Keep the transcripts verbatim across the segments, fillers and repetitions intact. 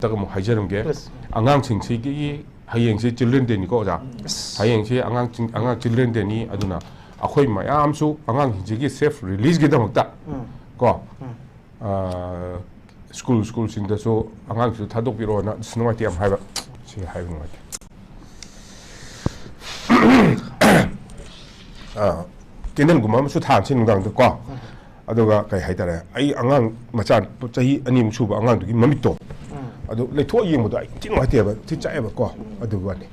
ꯇꯒ ꯑꯃꯨꯛ ꯍꯥꯏꯖꯔꯝꯒꯦ꯫ Please. ꯑꯉꯥꯡꯁꯤꯡꯁꯤꯒꯤ ꯍꯌꯦꯡꯁꯤ Children Dayꯅꯤꯀꯣ ꯑꯣꯖꯥ꯫ Yes. ꯍꯌꯦꯡꯁꯤ ꯑꯉꯥꯡꯁꯤꯡ ꯑꯉꯥꯡ Children Dayꯅꯤ꯫ ꯑꯗꯨꯅ ꯑꯩꯈꯣꯏ ꯃꯌꯥꯝꯁꯨ ꯑꯉꯥꯡꯁꯤꯡꯁꯤꯒꯤ safe releaseꯀꯤꯗꯃꯛꯇ ꯎꯝ. ꯀꯣ ꯎꯝ. ꯁ꯭ꯀꯨꯜ ꯁ꯭ꯀꯨꯜꯁꯤꯡꯗꯁꯨ ꯑꯉꯥꯡꯁꯤꯡꯁꯨ ꯊꯥꯗꯣꯛꯄꯤꯔꯛꯑꯣꯅ ꯑꯁ ꯅꯨꯡꯉꯥꯏꯇꯦ ꯌꯥꯝ ꯍꯥꯏꯕ꯫ ꯁꯤ ꯍꯥꯏꯕ ꯅꯨꯡꯉꯥꯏꯇꯦ꯫ ꯑꯥ, candleꯒꯨꯝꯕ ꯑꯃꯁꯨ ꯊꯥꯟꯁꯤ ꯅꯨꯡꯗꯥꯡꯗ ꯀꯣ꯫ ꯑꯗꯨꯒ ꯀꯩ ꯍꯥꯏꯇꯥꯔꯦ, ꯑꯩ ꯑꯉꯥꯡ ꯃꯆꯥ ꯆꯍꯤ ꯑꯅꯤꯃꯨꯛ ꯁꯨꯕ ꯑꯉꯥꯡꯗꯨꯒꯤ ꯃꯃꯤꯠꯇꯣ, ꯎꯝ. ꯑꯗꯨ ꯂꯩꯊꯣꯛꯑ ꯌꯦꯡꯕꯗꯣ ꯑꯩ ꯊꯤ ꯅꯨꯡꯉꯥꯏꯇꯦꯕ, ꯊꯤ ꯆꯥꯛꯑꯦꯕ ꯀꯣ꯫ ꯑꯗꯨꯒꯤ ꯋꯥꯅꯤ꯫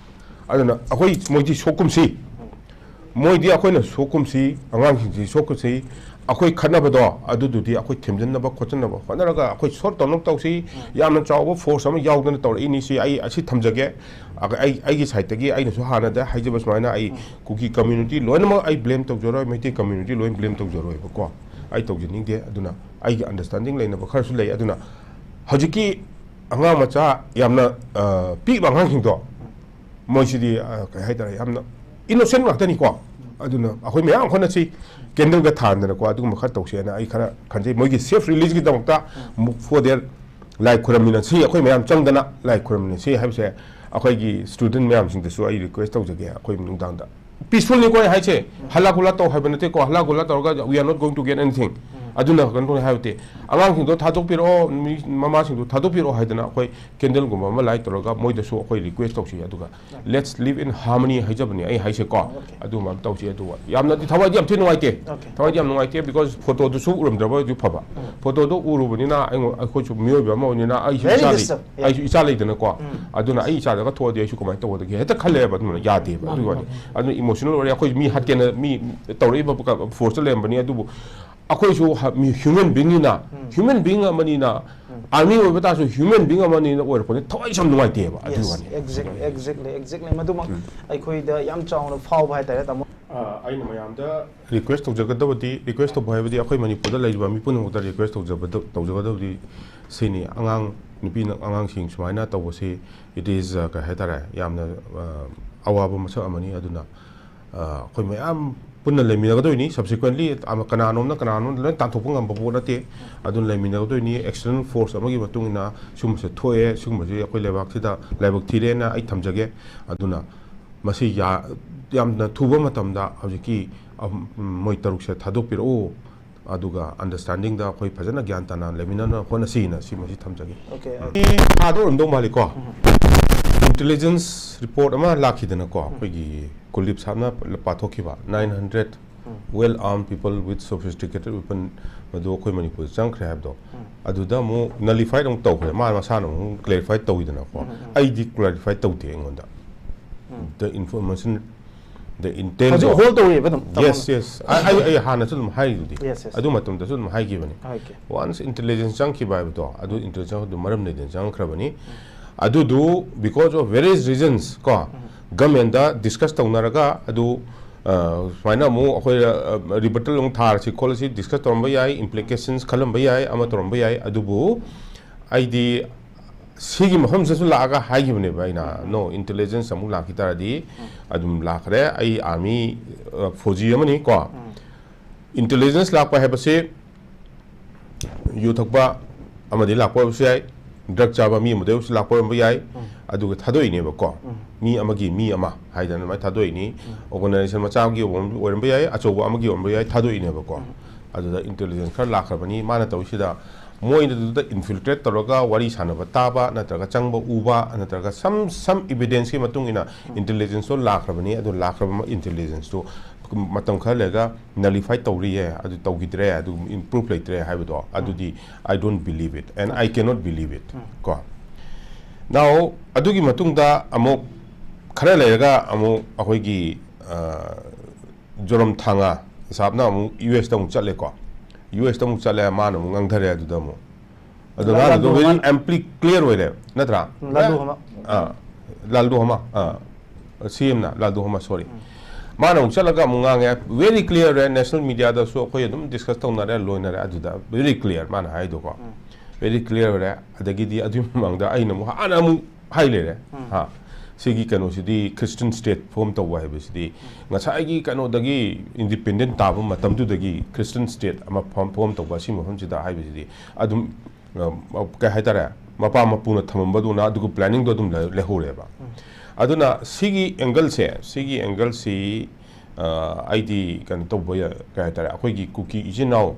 ꯑꯗꯨꯅ ꯑꯩꯈꯣꯏ ꯃꯣꯏꯗꯤ ꯁꯣꯛꯀꯨꯝꯁꯤ, ꯃꯣꯏꯗꯤ ꯑꯩꯈꯣꯏꯅ ꯁꯣꯛꯀꯨꯝꯁꯤ, ꯑꯉꯥꯡꯁꯤꯡꯁꯤ ꯁꯣꯛꯀꯨꯝꯁꯤ꯫ ꯑꯩꯈꯣꯏ ꯈꯠꯅꯕꯗꯣ ꯑꯗꯨꯗꯨꯗꯤ ꯑꯩꯈꯣꯏ ꯊꯦꯝꯖꯤꯟꯅꯕ ꯈꯣꯠꯆꯤꯟꯅꯕ ꯍꯣꯠꯅꯔꯒ ꯑꯩꯈꯣꯏ ꯁꯣꯔꯠ ꯇꯧꯅꯕ ꯇꯧꯁꯤ꯫ ꯌꯥꯝꯅ ꯆꯥꯎꯕ force ꯑꯃ ꯌꯥꯎꯗꯅ ꯇꯧꯔꯛꯏꯅꯤ꯫ ꯁꯤ ꯑꯩ ꯑꯁꯤ ꯊꯝꯖꯒꯦ꯫ ꯑꯩ ꯑꯩꯒꯤ sideꯇꯒꯤ ꯑꯩꯅꯁꯨ ꯍꯥꯟꯅꯗ ꯍꯥꯏꯖꯕ ꯁꯨꯃꯥꯏꯅ ꯑꯩ ꯀꯨꯀꯤ community ꯂꯣꯏꯅꯃꯛ ꯑꯩ blame ꯇꯧꯖꯔꯣꯏ, ꯃꯩꯇꯩ community ꯂꯣꯏꯅ blame ꯇꯧꯖꯔꯣꯏꯕꯀꯣ꯫ ꯑꯩ ꯇꯧꯖꯅꯤꯡꯗꯦ꯫ ꯑꯗꯨꯅ ꯑꯩꯒꯤ understanding ꯂꯩꯅꯕ ꯈꯔꯁꯨ ꯂꯩ꯫ ꯑꯗꯨꯅ ꯍꯧꯖꯤꯛꯀꯤ ꯑꯉꯥꯡ ꯃꯆꯥ ꯌꯥꯝꯅ, ꯑ, ꯄꯤꯛꯏꯕ ꯑꯉꯥꯡꯁꯤꯡꯗꯣ, ꯃꯣꯏꯁꯤꯗꯤ, ꯑ, ꯀꯩ ꯍꯥꯏꯇꯥꯔꯦ, ꯌꯥꯝꯅ innocent ꯉꯥꯛꯇꯅꯤꯀꯣ꯫ ꯑꯗꯨꯅ ꯑꯩꯈꯣꯏ ꯃꯌꯥꯝ ꯍꯣꯠꯅꯁꯤ, candleꯒ ꯊꯥꯟꯗꯅꯀꯣ, ꯑꯗꯨꯒꯨꯝꯕ ꯈꯔ ꯇꯧꯁꯦꯅ ꯑꯩ ꯈꯔ ꯈꯟꯖꯩ꯫ ꯃꯣꯏꯒꯤ safe releaseꯀꯤꯗꯃꯛꯇ ꯑꯃꯨꯛ for their ꯂꯥꯏ ꯈꯨꯔꯝꯃꯤꯟꯅꯁꯤ, ꯑꯩꯈꯣꯏ ꯃꯌꯥꯝ ꯆꯪꯗꯅ ꯂꯥꯏ ꯈꯨꯔꯝꯃꯤꯟꯅꯁꯤ ꯍꯥꯏꯕꯁꯦ ꯑꯩꯈꯣꯏꯒꯤ student ꯃꯌꯥꯝꯁꯤꯡꯗꯁꯨ ꯑꯩ request ꯇꯧꯖꯒꯦ꯫ ꯑꯩꯈꯣꯏ ꯅꯨꯡꯗꯥꯡꯗ peacefulꯅꯤꯀꯣ ꯑꯩ ꯍꯥꯏꯁꯦ, ꯍꯜꯂꯥ ꯒꯨꯂꯥ ꯇꯧ ꯍꯥꯏꯕ ꯅꯠꯇꯦꯀꯣ꯫ ꯍꯜꯂꯥ ꯒꯨꯂꯥ ꯇꯧꯔꯒ we are not going to get anything꯫ ꯑꯗꯨꯅ ꯀꯩꯅꯣ ꯇꯧꯅꯤ ꯍꯥꯏꯕ ꯅꯠꯇꯦ꯫ ꯑꯉꯥꯡꯁꯤꯡꯗꯣ ꯊꯥꯗꯣꯛꯄꯤꯔꯛꯑꯣ, ꯃꯤ ꯃꯃꯥꯁꯤꯡꯗꯣ ꯊꯥꯗꯣꯛꯄꯤꯔꯛꯑꯣ ꯍꯥꯏꯗꯅ ꯑꯩꯈꯣꯏ candleꯒꯨꯝꯕ ꯑꯃ light ꯇꯧꯔꯒ ꯃꯣꯏꯗꯁꯨ ꯑꯩꯈꯣꯏ request ꯇꯧꯁꯤ꯫ ꯑꯗꯨꯒ let's live in harmony ꯍꯥꯏꯖꯕꯅꯤ ꯑꯩ ꯍꯥꯏꯁꯦꯀꯣ꯫ Okay. ꯑꯗꯨꯒꯨꯝꯕ ꯑꯃ ꯇꯧꯁꯤ꯫ ꯑꯗꯨꯒ ꯌꯥꯝꯅꯗꯤ ꯊꯋꯥꯏꯗꯤ ꯌꯥꯝ ꯊꯤ ꯅꯨꯡꯉꯥꯏꯇꯦ꯫ Okay. ꯊꯋꯥꯏꯗꯤ ꯌꯥꯝ ꯅꯨꯡꯉꯥꯏꯇꯦ because photoꯗꯨꯁꯨ ꯎꯔꯝꯗ꯭ꯔꯕ ꯑꯣꯏꯔꯗꯤ ꯐꯕ꯫ Photoꯗꯣ ꯎꯔꯨꯕꯅꯤꯅ ꯑꯩꯉꯣꯟ-, ꯑꯩꯈꯣꯏꯁꯨ ꯃꯤꯑꯣꯏꯕ ꯑꯃ ꯑꯣꯏꯅꯤꯅ ꯑꯩꯁꯨ Very ꯏꯆꯥ ꯂꯩ-, disturbed. Yeah. ꯑꯩꯁꯨ ꯏꯆꯥ ꯂꯩꯗꯅꯀꯣ꯫ ꯎꯝ. ꯑꯗꯨꯅ ꯑꯩ ꯏꯆꯥꯗꯒ ꯊꯣꯛꯑꯗꯤ ꯑꯩꯁꯨ ꯀꯃꯥꯏꯅ ꯇꯧꯒꯗꯒꯦ ꯍꯦꯛꯇ ꯈꯜꯂꯦꯕ꯫ ꯑꯗꯨꯅ ꯌꯥꯗꯦꯕ꯫ ꯑꯗꯨꯒꯤ ꯋꯥꯅꯤ꯫ ꯑꯗꯨꯅ emotional ꯑꯣꯏꯔꯦ꯫ ꯑꯩꯈꯣꯏ ꯃꯤ ꯍꯥꯠꯀꯦꯅ ꯃꯤ ꯇꯧꯔꯛꯏꯕ forceꯇ ꯂꯩꯔꯝꯕꯅꯤ꯫ ꯑꯗꯨꯕꯨ ꯑꯩꯈꯣꯏꯁꯨ ꯍ-, ꯃꯤ human beingꯅꯤꯅ, ꯎꯝ. human being ꯑꯃꯅꯤꯅ, ꯎꯝ. army ꯑꯣꯏꯕ ꯇꯥꯔꯁꯨ human being ꯑꯃꯅꯤꯅ ꯑꯣꯏꯔꯛꯄꯅꯤ꯫ ꯊꯋꯥꯏꯁꯦ ꯌꯥꯝ ꯅꯨꯡꯉꯥꯏꯇꯦꯕ꯫ ꯑꯗꯨꯒꯤ Yes, ꯋꯥꯅꯤ꯫ exactly, exactly, exactly. ꯃꯗꯨꯃꯛ ꯎꯝ. ꯑꯩꯈꯣꯏꯗ ꯌꯥꯝ ꯆꯥꯎꯅ ꯐꯥꯎꯕ ꯍꯥꯏꯇꯥꯔꯦ, ꯇꯥꯃꯣ꯫ ꯑ, ꯑꯩꯅ ꯃꯌꯥꯝꯗ request ꯇꯧꯖꯒꯗꯕꯗꯤ, request ꯇꯧꯕ ꯍꯥꯏꯕꯗꯤ ꯑꯩꯈꯣꯏ ꯃꯅꯤꯄꯨꯔꯗ ꯂꯩꯔꯤꯕ ꯃꯤ ꯄꯨꯝꯅꯃꯛꯇ request ꯇꯧꯖꯕꯗ-, ꯇꯧꯖꯒꯗꯕꯗꯤ ꯁꯤꯅꯤ꯫ ꯑꯉꯥꯡ ꯅꯨꯄꯤ ꯑꯉꯥꯡꯁꯤꯡ ꯁꯨꯃꯥꯏꯅ ꯇꯧꯕꯁꯤ, it is, ꯑ, ꯀꯩ ꯍꯥꯏꯇꯥꯔꯦ, ꯌꯥꯝꯅ, ꯑ, ꯑꯋꯥꯕ ꯃꯁꯛ ꯑꯃꯅꯤ꯫ ꯑꯗꯨꯅ, ꯑ, ꯑꯩꯈꯣꯏ ꯃꯌꯥꯝ ꯄꯨꯟꯅ ꯂꯩꯃꯤꯟꯅꯒꯗꯣꯏꯅꯤ꯫ Subsequently, ꯑꯃ, ꯀꯅꯥꯅꯣꯝꯅ ꯀꯅꯥꯅꯣꯝꯗ ꯂꯣꯏ ꯇꯥꯟꯊꯣꯛꯄ ꯉꯝꯕ ꯄꯣꯠ ꯅꯠꯇꯦ꯫ ꯑꯗꯨꯅ ꯂꯩꯃꯤꯟꯅꯒꯗꯣꯏꯅꯤ꯫ External force ꯑꯃꯒꯤ ꯃꯇꯨꯡ ꯏꯟꯅ ꯁꯤꯒꯨꯝꯕꯁꯦ ꯊꯣꯛꯑꯦ, ꯁꯤꯒꯨꯝꯕꯁꯦ ꯑꯩꯈꯣꯏ ꯂꯩꯕꯥꯛꯁꯤꯗ ꯂꯥꯏꯕꯛ ꯊꯤꯔꯦꯅ ꯑꯩ ꯊꯝꯖꯒꯦ꯫ ꯑꯗꯨꯅ ꯃꯁꯤ ꯌꯥ-, ꯌꯥꯝꯅ ꯊꯨꯕ ꯃꯇꯝꯗ ꯍꯧꯖꯤꯛꯀꯤ, ꯑꯝ, ꯃꯣꯏ ꯇꯔꯨꯛꯁꯦ ꯊꯥꯗꯣꯛꯄꯤꯔꯛꯎ꯫ ꯑꯗꯨꯒ understandingꯗ ꯑꯩꯈꯣꯏ ꯐꯖꯅ ꯒ꯭ꯌꯥꯟ ꯇꯥꯅ ꯂꯩꯃꯤꯟꯅꯅꯕ ꯍꯣꯠꯅꯁꯤꯅ ꯁꯤ ꯃꯁꯤ ꯊꯝꯖꯒꯦ꯫ Okay, ꯎꯝ꯫ ꯊꯥꯗ ꯑꯣꯏꯔꯝꯗꯧ ꯃꯥꯜꯂꯤꯀꯣ꯫ Intelligence report ꯑꯃ ꯂꯥꯛꯈꯤꯗꯅꯀꯣ, ꯑꯩꯈꯣꯏꯒꯤ ꯀꯨꯜꯗꯤꯞ ꯁꯥꯕꯅ ꯄꯥꯊꯣꯛꯈꯤꯕ, nine hundred well armed people with sophisticated weapon, ꯃꯗꯨ ꯑꯩꯈꯣꯏ ꯃꯅꯤꯄꯨꯔꯗ ꯆꯪꯈ꯭ꯔꯦ ꯍꯥꯏꯕꯗꯣ꯫ ꯑꯗꯨꯗ ꯑꯃꯨꯛ nullified ꯑꯃꯨꯛ ꯇꯧꯈ꯭ꯔꯦ, ꯃꯥ ꯃꯁꯥꯅ ꯑꯃꯨꯛ clarify ꯇꯧꯋꯤꯗꯅꯀꯣ꯫ ꯑꯩꯗꯤ clarify ꯇꯧꯗꯦ ꯑꯩꯉꯣꯟꯗ꯫ The information, the intel ꯍꯧꯖꯤꯛ hold ꯇꯧꯔꯤꯕ ꯑꯗꯨꯝ? Yes, yes. ꯑꯩ, ꯑꯩ, ꯑꯩ ꯍꯥꯟꯅꯁꯨ ꯑꯗꯨꯝ ꯍꯥꯏꯔꯤꯗꯨꯗꯤ꯫ Yes, yes. ꯑꯗꯨ ꯃꯇꯝꯗꯁꯨ ꯑꯗꯨꯝ ꯍꯥꯏꯈꯤꯕꯅꯤ꯫ Okay. Once intelligence ꯆꯪꯈꯤꯕ ꯍꯥꯏꯕꯗꯣ, ꯑꯗꯨ intelligence ꯑꯗꯨ ꯃꯔꯝ ꯂꯩꯗꯅ ꯆꯪꯈ꯭ꯔꯕꯅꯤ꯫ ꯑꯗꯨꯗꯨ because of various reasons ꯀꯣ, governmentꯗ discuss ꯇꯧꯅꯔꯒ ꯑꯗꯨ, ꯑ, ꯁꯨꯃꯥꯏꯅ ꯑꯃꯨꯛ ꯑꯩꯈꯣꯏ, ꯑ, rebuttal ꯑꯃꯨꯛ ꯊꯥꯔꯁꯤ ꯈꯣꯠꯂꯁꯤ discuss ꯇꯧꯔꯝꯕ ꯌꯥꯏ, implications ꯈꯜꯂꯝꯕ ꯌꯥꯏ, ꯑꯃ ꯇꯧꯔꯝꯕ ꯌꯥꯏ꯫ ꯑꯗꯨꯕꯨ ꯑꯩꯗꯤ ꯁꯤꯒꯤ ꯃꯐꯝꯁꯤꯗꯁꯨ ꯂꯥꯛꯑꯒ ꯍꯥꯏꯈꯤꯕꯅꯦꯕ ꯑꯩꯅ, "No, intelligence ꯑꯃꯨꯛ ꯂꯥꯛꯈꯤ ꯇꯥꯔꯗꯤ ꯑꯗꯨꯝ ꯂꯥꯛꯈ꯭ꯔꯦ, ꯑꯩ army, ꯑ, ꯐꯧꯖꯤ ꯑꯃꯅꯤ ꯀꯣ꯫ Intelligence ꯂꯥꯛꯄ ꯍꯥꯏꯕꯁꯤ ꯌꯨ ꯊꯛꯄ ꯑꯃꯗꯤ ꯂꯥꯛꯄ ꯑꯣꯏꯕꯁꯨ ꯌꯥꯏ, drug ꯆꯥꯕ ꯃꯤ ꯑꯃꯗꯒꯤ ꯑꯣꯏꯕꯁꯨ ꯂꯥꯛꯄ ꯑꯣꯏꯔꯝꯕ ꯌꯥꯏ, ꯑꯗꯨꯒ ꯊꯥꯗꯣꯛꯏꯅꯦꯕꯀꯣ꯫ ꯃꯤ ꯑꯃꯒꯤ ꯃꯤ ꯑꯃ ꯍꯥꯏꯗꯅ ꯑꯗꯨꯃꯥꯏꯅ ꯊꯥꯗꯣꯛꯏꯅꯤ꯫ Organization ꯃꯆꯥ ꯑꯃꯒꯤ ꯑꯣꯏꯔꯝꯕ ꯌꯥꯏ, ꯑꯆꯧꯕ ꯑꯃꯒꯤ ꯑꯣꯏꯔꯝꯕ ꯌꯥꯏ, ꯊꯥꯗꯣꯛꯏꯅꯦꯕꯀꯣ꯫ ꯑꯗꯨꯗ intelligence ꯈꯔ ꯂꯥꯛꯈ꯭ꯔꯕꯅꯤ, ꯃꯥꯅ ꯇꯧꯔꯤꯁꯤꯗ ꯃꯣꯏꯅ ꯑꯗꯨꯗ infiltrate ꯇꯧꯔꯒ ꯋꯥꯔꯤ ꯁꯥꯟꯅꯕ ꯇꯥꯕ, ꯅꯠꯇ꯭ꯔꯒ ꯆꯪꯕ ꯎꯕ, ꯅꯠꯇ꯭ꯔꯒ some, some evidenceꯀꯤ ꯃꯇꯨꯡ ꯏꯟꯅ intelligenceꯇꯣ ꯂꯥꯛꯈ꯭ꯔꯕꯅꯤ꯫ ꯑꯗꯨ ꯂꯥꯛꯈ꯭ꯔꯕ intelligenceꯇꯣ ꯃꯇꯝ ꯈꯔ ꯂꯩꯔꯒ nullify ꯇꯧꯔꯤꯌꯦ, ꯑꯗꯨ ꯇꯧꯈꯤꯗ꯭ꯔꯦ, ꯑꯗꯨ proof ꯂꯩꯇ꯭ꯔꯦ ꯍꯥꯏꯕꯗꯣ, ꯑꯗꯨꯗꯤ I don't believe it and I cannot believe it ꯀꯣ꯫ Now, ꯑꯗꯨꯒꯤ ꯃꯇꯨꯡꯗ ꯑꯃꯨꯛ ꯈꯔ ꯂꯩꯔꯒ ꯑꯃꯨꯛ ꯑꯩꯈꯣꯏꯒꯤ, ꯑ, ꯖꯣꯔꯝ ꯊꯥꯡꯉ ꯁꯥꯕꯅ ꯑꯃꯨꯛ ꯌꯨ ꯑꯦꯁꯇ ꯑꯃꯨꯛ ꯆꯠꯂꯦꯀꯣ꯫ ꯌꯨ ꯑꯦꯁꯇ ꯑꯃꯨꯛ ꯆꯠꯂꯦ, ꯃꯥꯅ ꯑꯃꯨꯛ ꯉꯥꯡꯊꯔꯦ ꯑꯗꯨꯗ ꯑꯃꯨꯛ꯫ ꯑꯗꯣ ꯂꯥ-, ꯉꯥꯡꯕꯗꯣ ꯂꯥꯜꯗꯣ very ꯍꯃ-, amply clear ꯑꯣꯏꯔꯦ, ꯅꯠꯇ꯭ꯔꯥ? ꯎꯝ, ꯂꯥꯜꯗꯣ ꯍꯃ-, ꯑꯥ, ꯂꯥꯜꯗꯣ ꯍꯃ, ꯑꯥ, ꯁꯤ ꯑꯦꯝꯅ, ꯂꯥꯜꯗꯣ ꯍꯃ, sorry꯫ ꯃꯥꯅ ꯑꯃꯨꯛ ꯆꯠꯂꯒ ꯑꯃꯨꯛ ꯉꯥꯡꯉꯦ, very clear ꯑꯣꯏꯔꯦ, national mediaꯗꯁꯨ ꯑꯩꯈꯣꯏ ꯑꯗꯨꯝ discuss ꯇꯧꯅꯔꯦ, ꯂꯣꯏꯅꯔꯦ, ꯑꯗꯨꯗ very clear ꯃꯥꯅ ꯍꯥꯏꯗꯣꯀꯣ꯫ Very clear ꯑꯣꯏꯔꯦ꯫ ꯑꯗꯒꯤꯗꯤ ꯑꯗꯨꯒꯤ ꯃꯃꯥꯡꯗ ꯑꯩꯅ ꯑꯃꯨꯛ ꯍꯥꯟꯅ ꯑꯃꯨꯛ ꯍꯥꯏ ꯂꯩꯔꯦ꯫ ꯍꯥ꯫ ꯁꯤꯒꯤ ꯀꯩꯅꯣꯁꯤꯗꯤ, ꯈ꯭ꯔꯤꯁꯇꯤꯌꯟ ꯁ꯭ꯇꯦꯠ ꯐꯣꯔꯝ ꯇꯧꯕ ꯍꯥꯏꯕꯁꯤꯗꯤ, ꯉꯁꯥꯏꯒꯤ ꯀꯩꯅꯣꯗꯒꯤ, ꯏꯟꯗꯤꯄꯦꯟꯗꯦꯟ ꯇꯥꯕ ꯃꯇꯝꯗꯨꯗꯒꯤ ꯈ꯭ꯔꯤꯁꯇꯤꯌꯟ ꯁ꯭ꯇꯦꯠ ꯑꯃ ꯐꯣꯔꯝ, ꯐꯣꯔꯝ ꯇꯧꯕ ꯑꯁꯤ ꯃꯐꯝꯁꯤꯗ ꯍꯥꯏꯕꯁꯤꯗꯤ ꯑꯗꯨꯝ, ꯑ, ꯀꯩ ꯍꯥꯏꯇꯥꯔꯦ, ꯃꯄꯥ ꯃꯄꯨꯅ ꯊꯝꯃꯝꯕꯗꯨꯅ ꯑꯗꯨꯒ ꯄ꯭ꯂꯥꯅꯤꯡꯗꯣ ꯑꯗꯨꯝ ꯂꯩ-, ꯂꯩꯍꯧꯔꯦꯕ꯫ ꯑꯗꯨꯅ ꯁꯤꯒꯤ ꯑꯦꯡꯒꯜꯁꯦ, ꯁꯤꯒꯤ ꯑꯦꯡꯒꯜꯁꯤ, ꯑ, ꯑꯩꯗꯤ ꯀꯩꯅꯣ ꯇꯧꯕ ꯌꯥ-, ꯀꯩ ꯍꯥꯏꯇꯥꯔꯦ, ꯑꯩꯈꯣꯏꯒꯤ ꯀꯨꯀꯤ ꯏꯆꯤꯟ ꯏꯅꯥꯎ,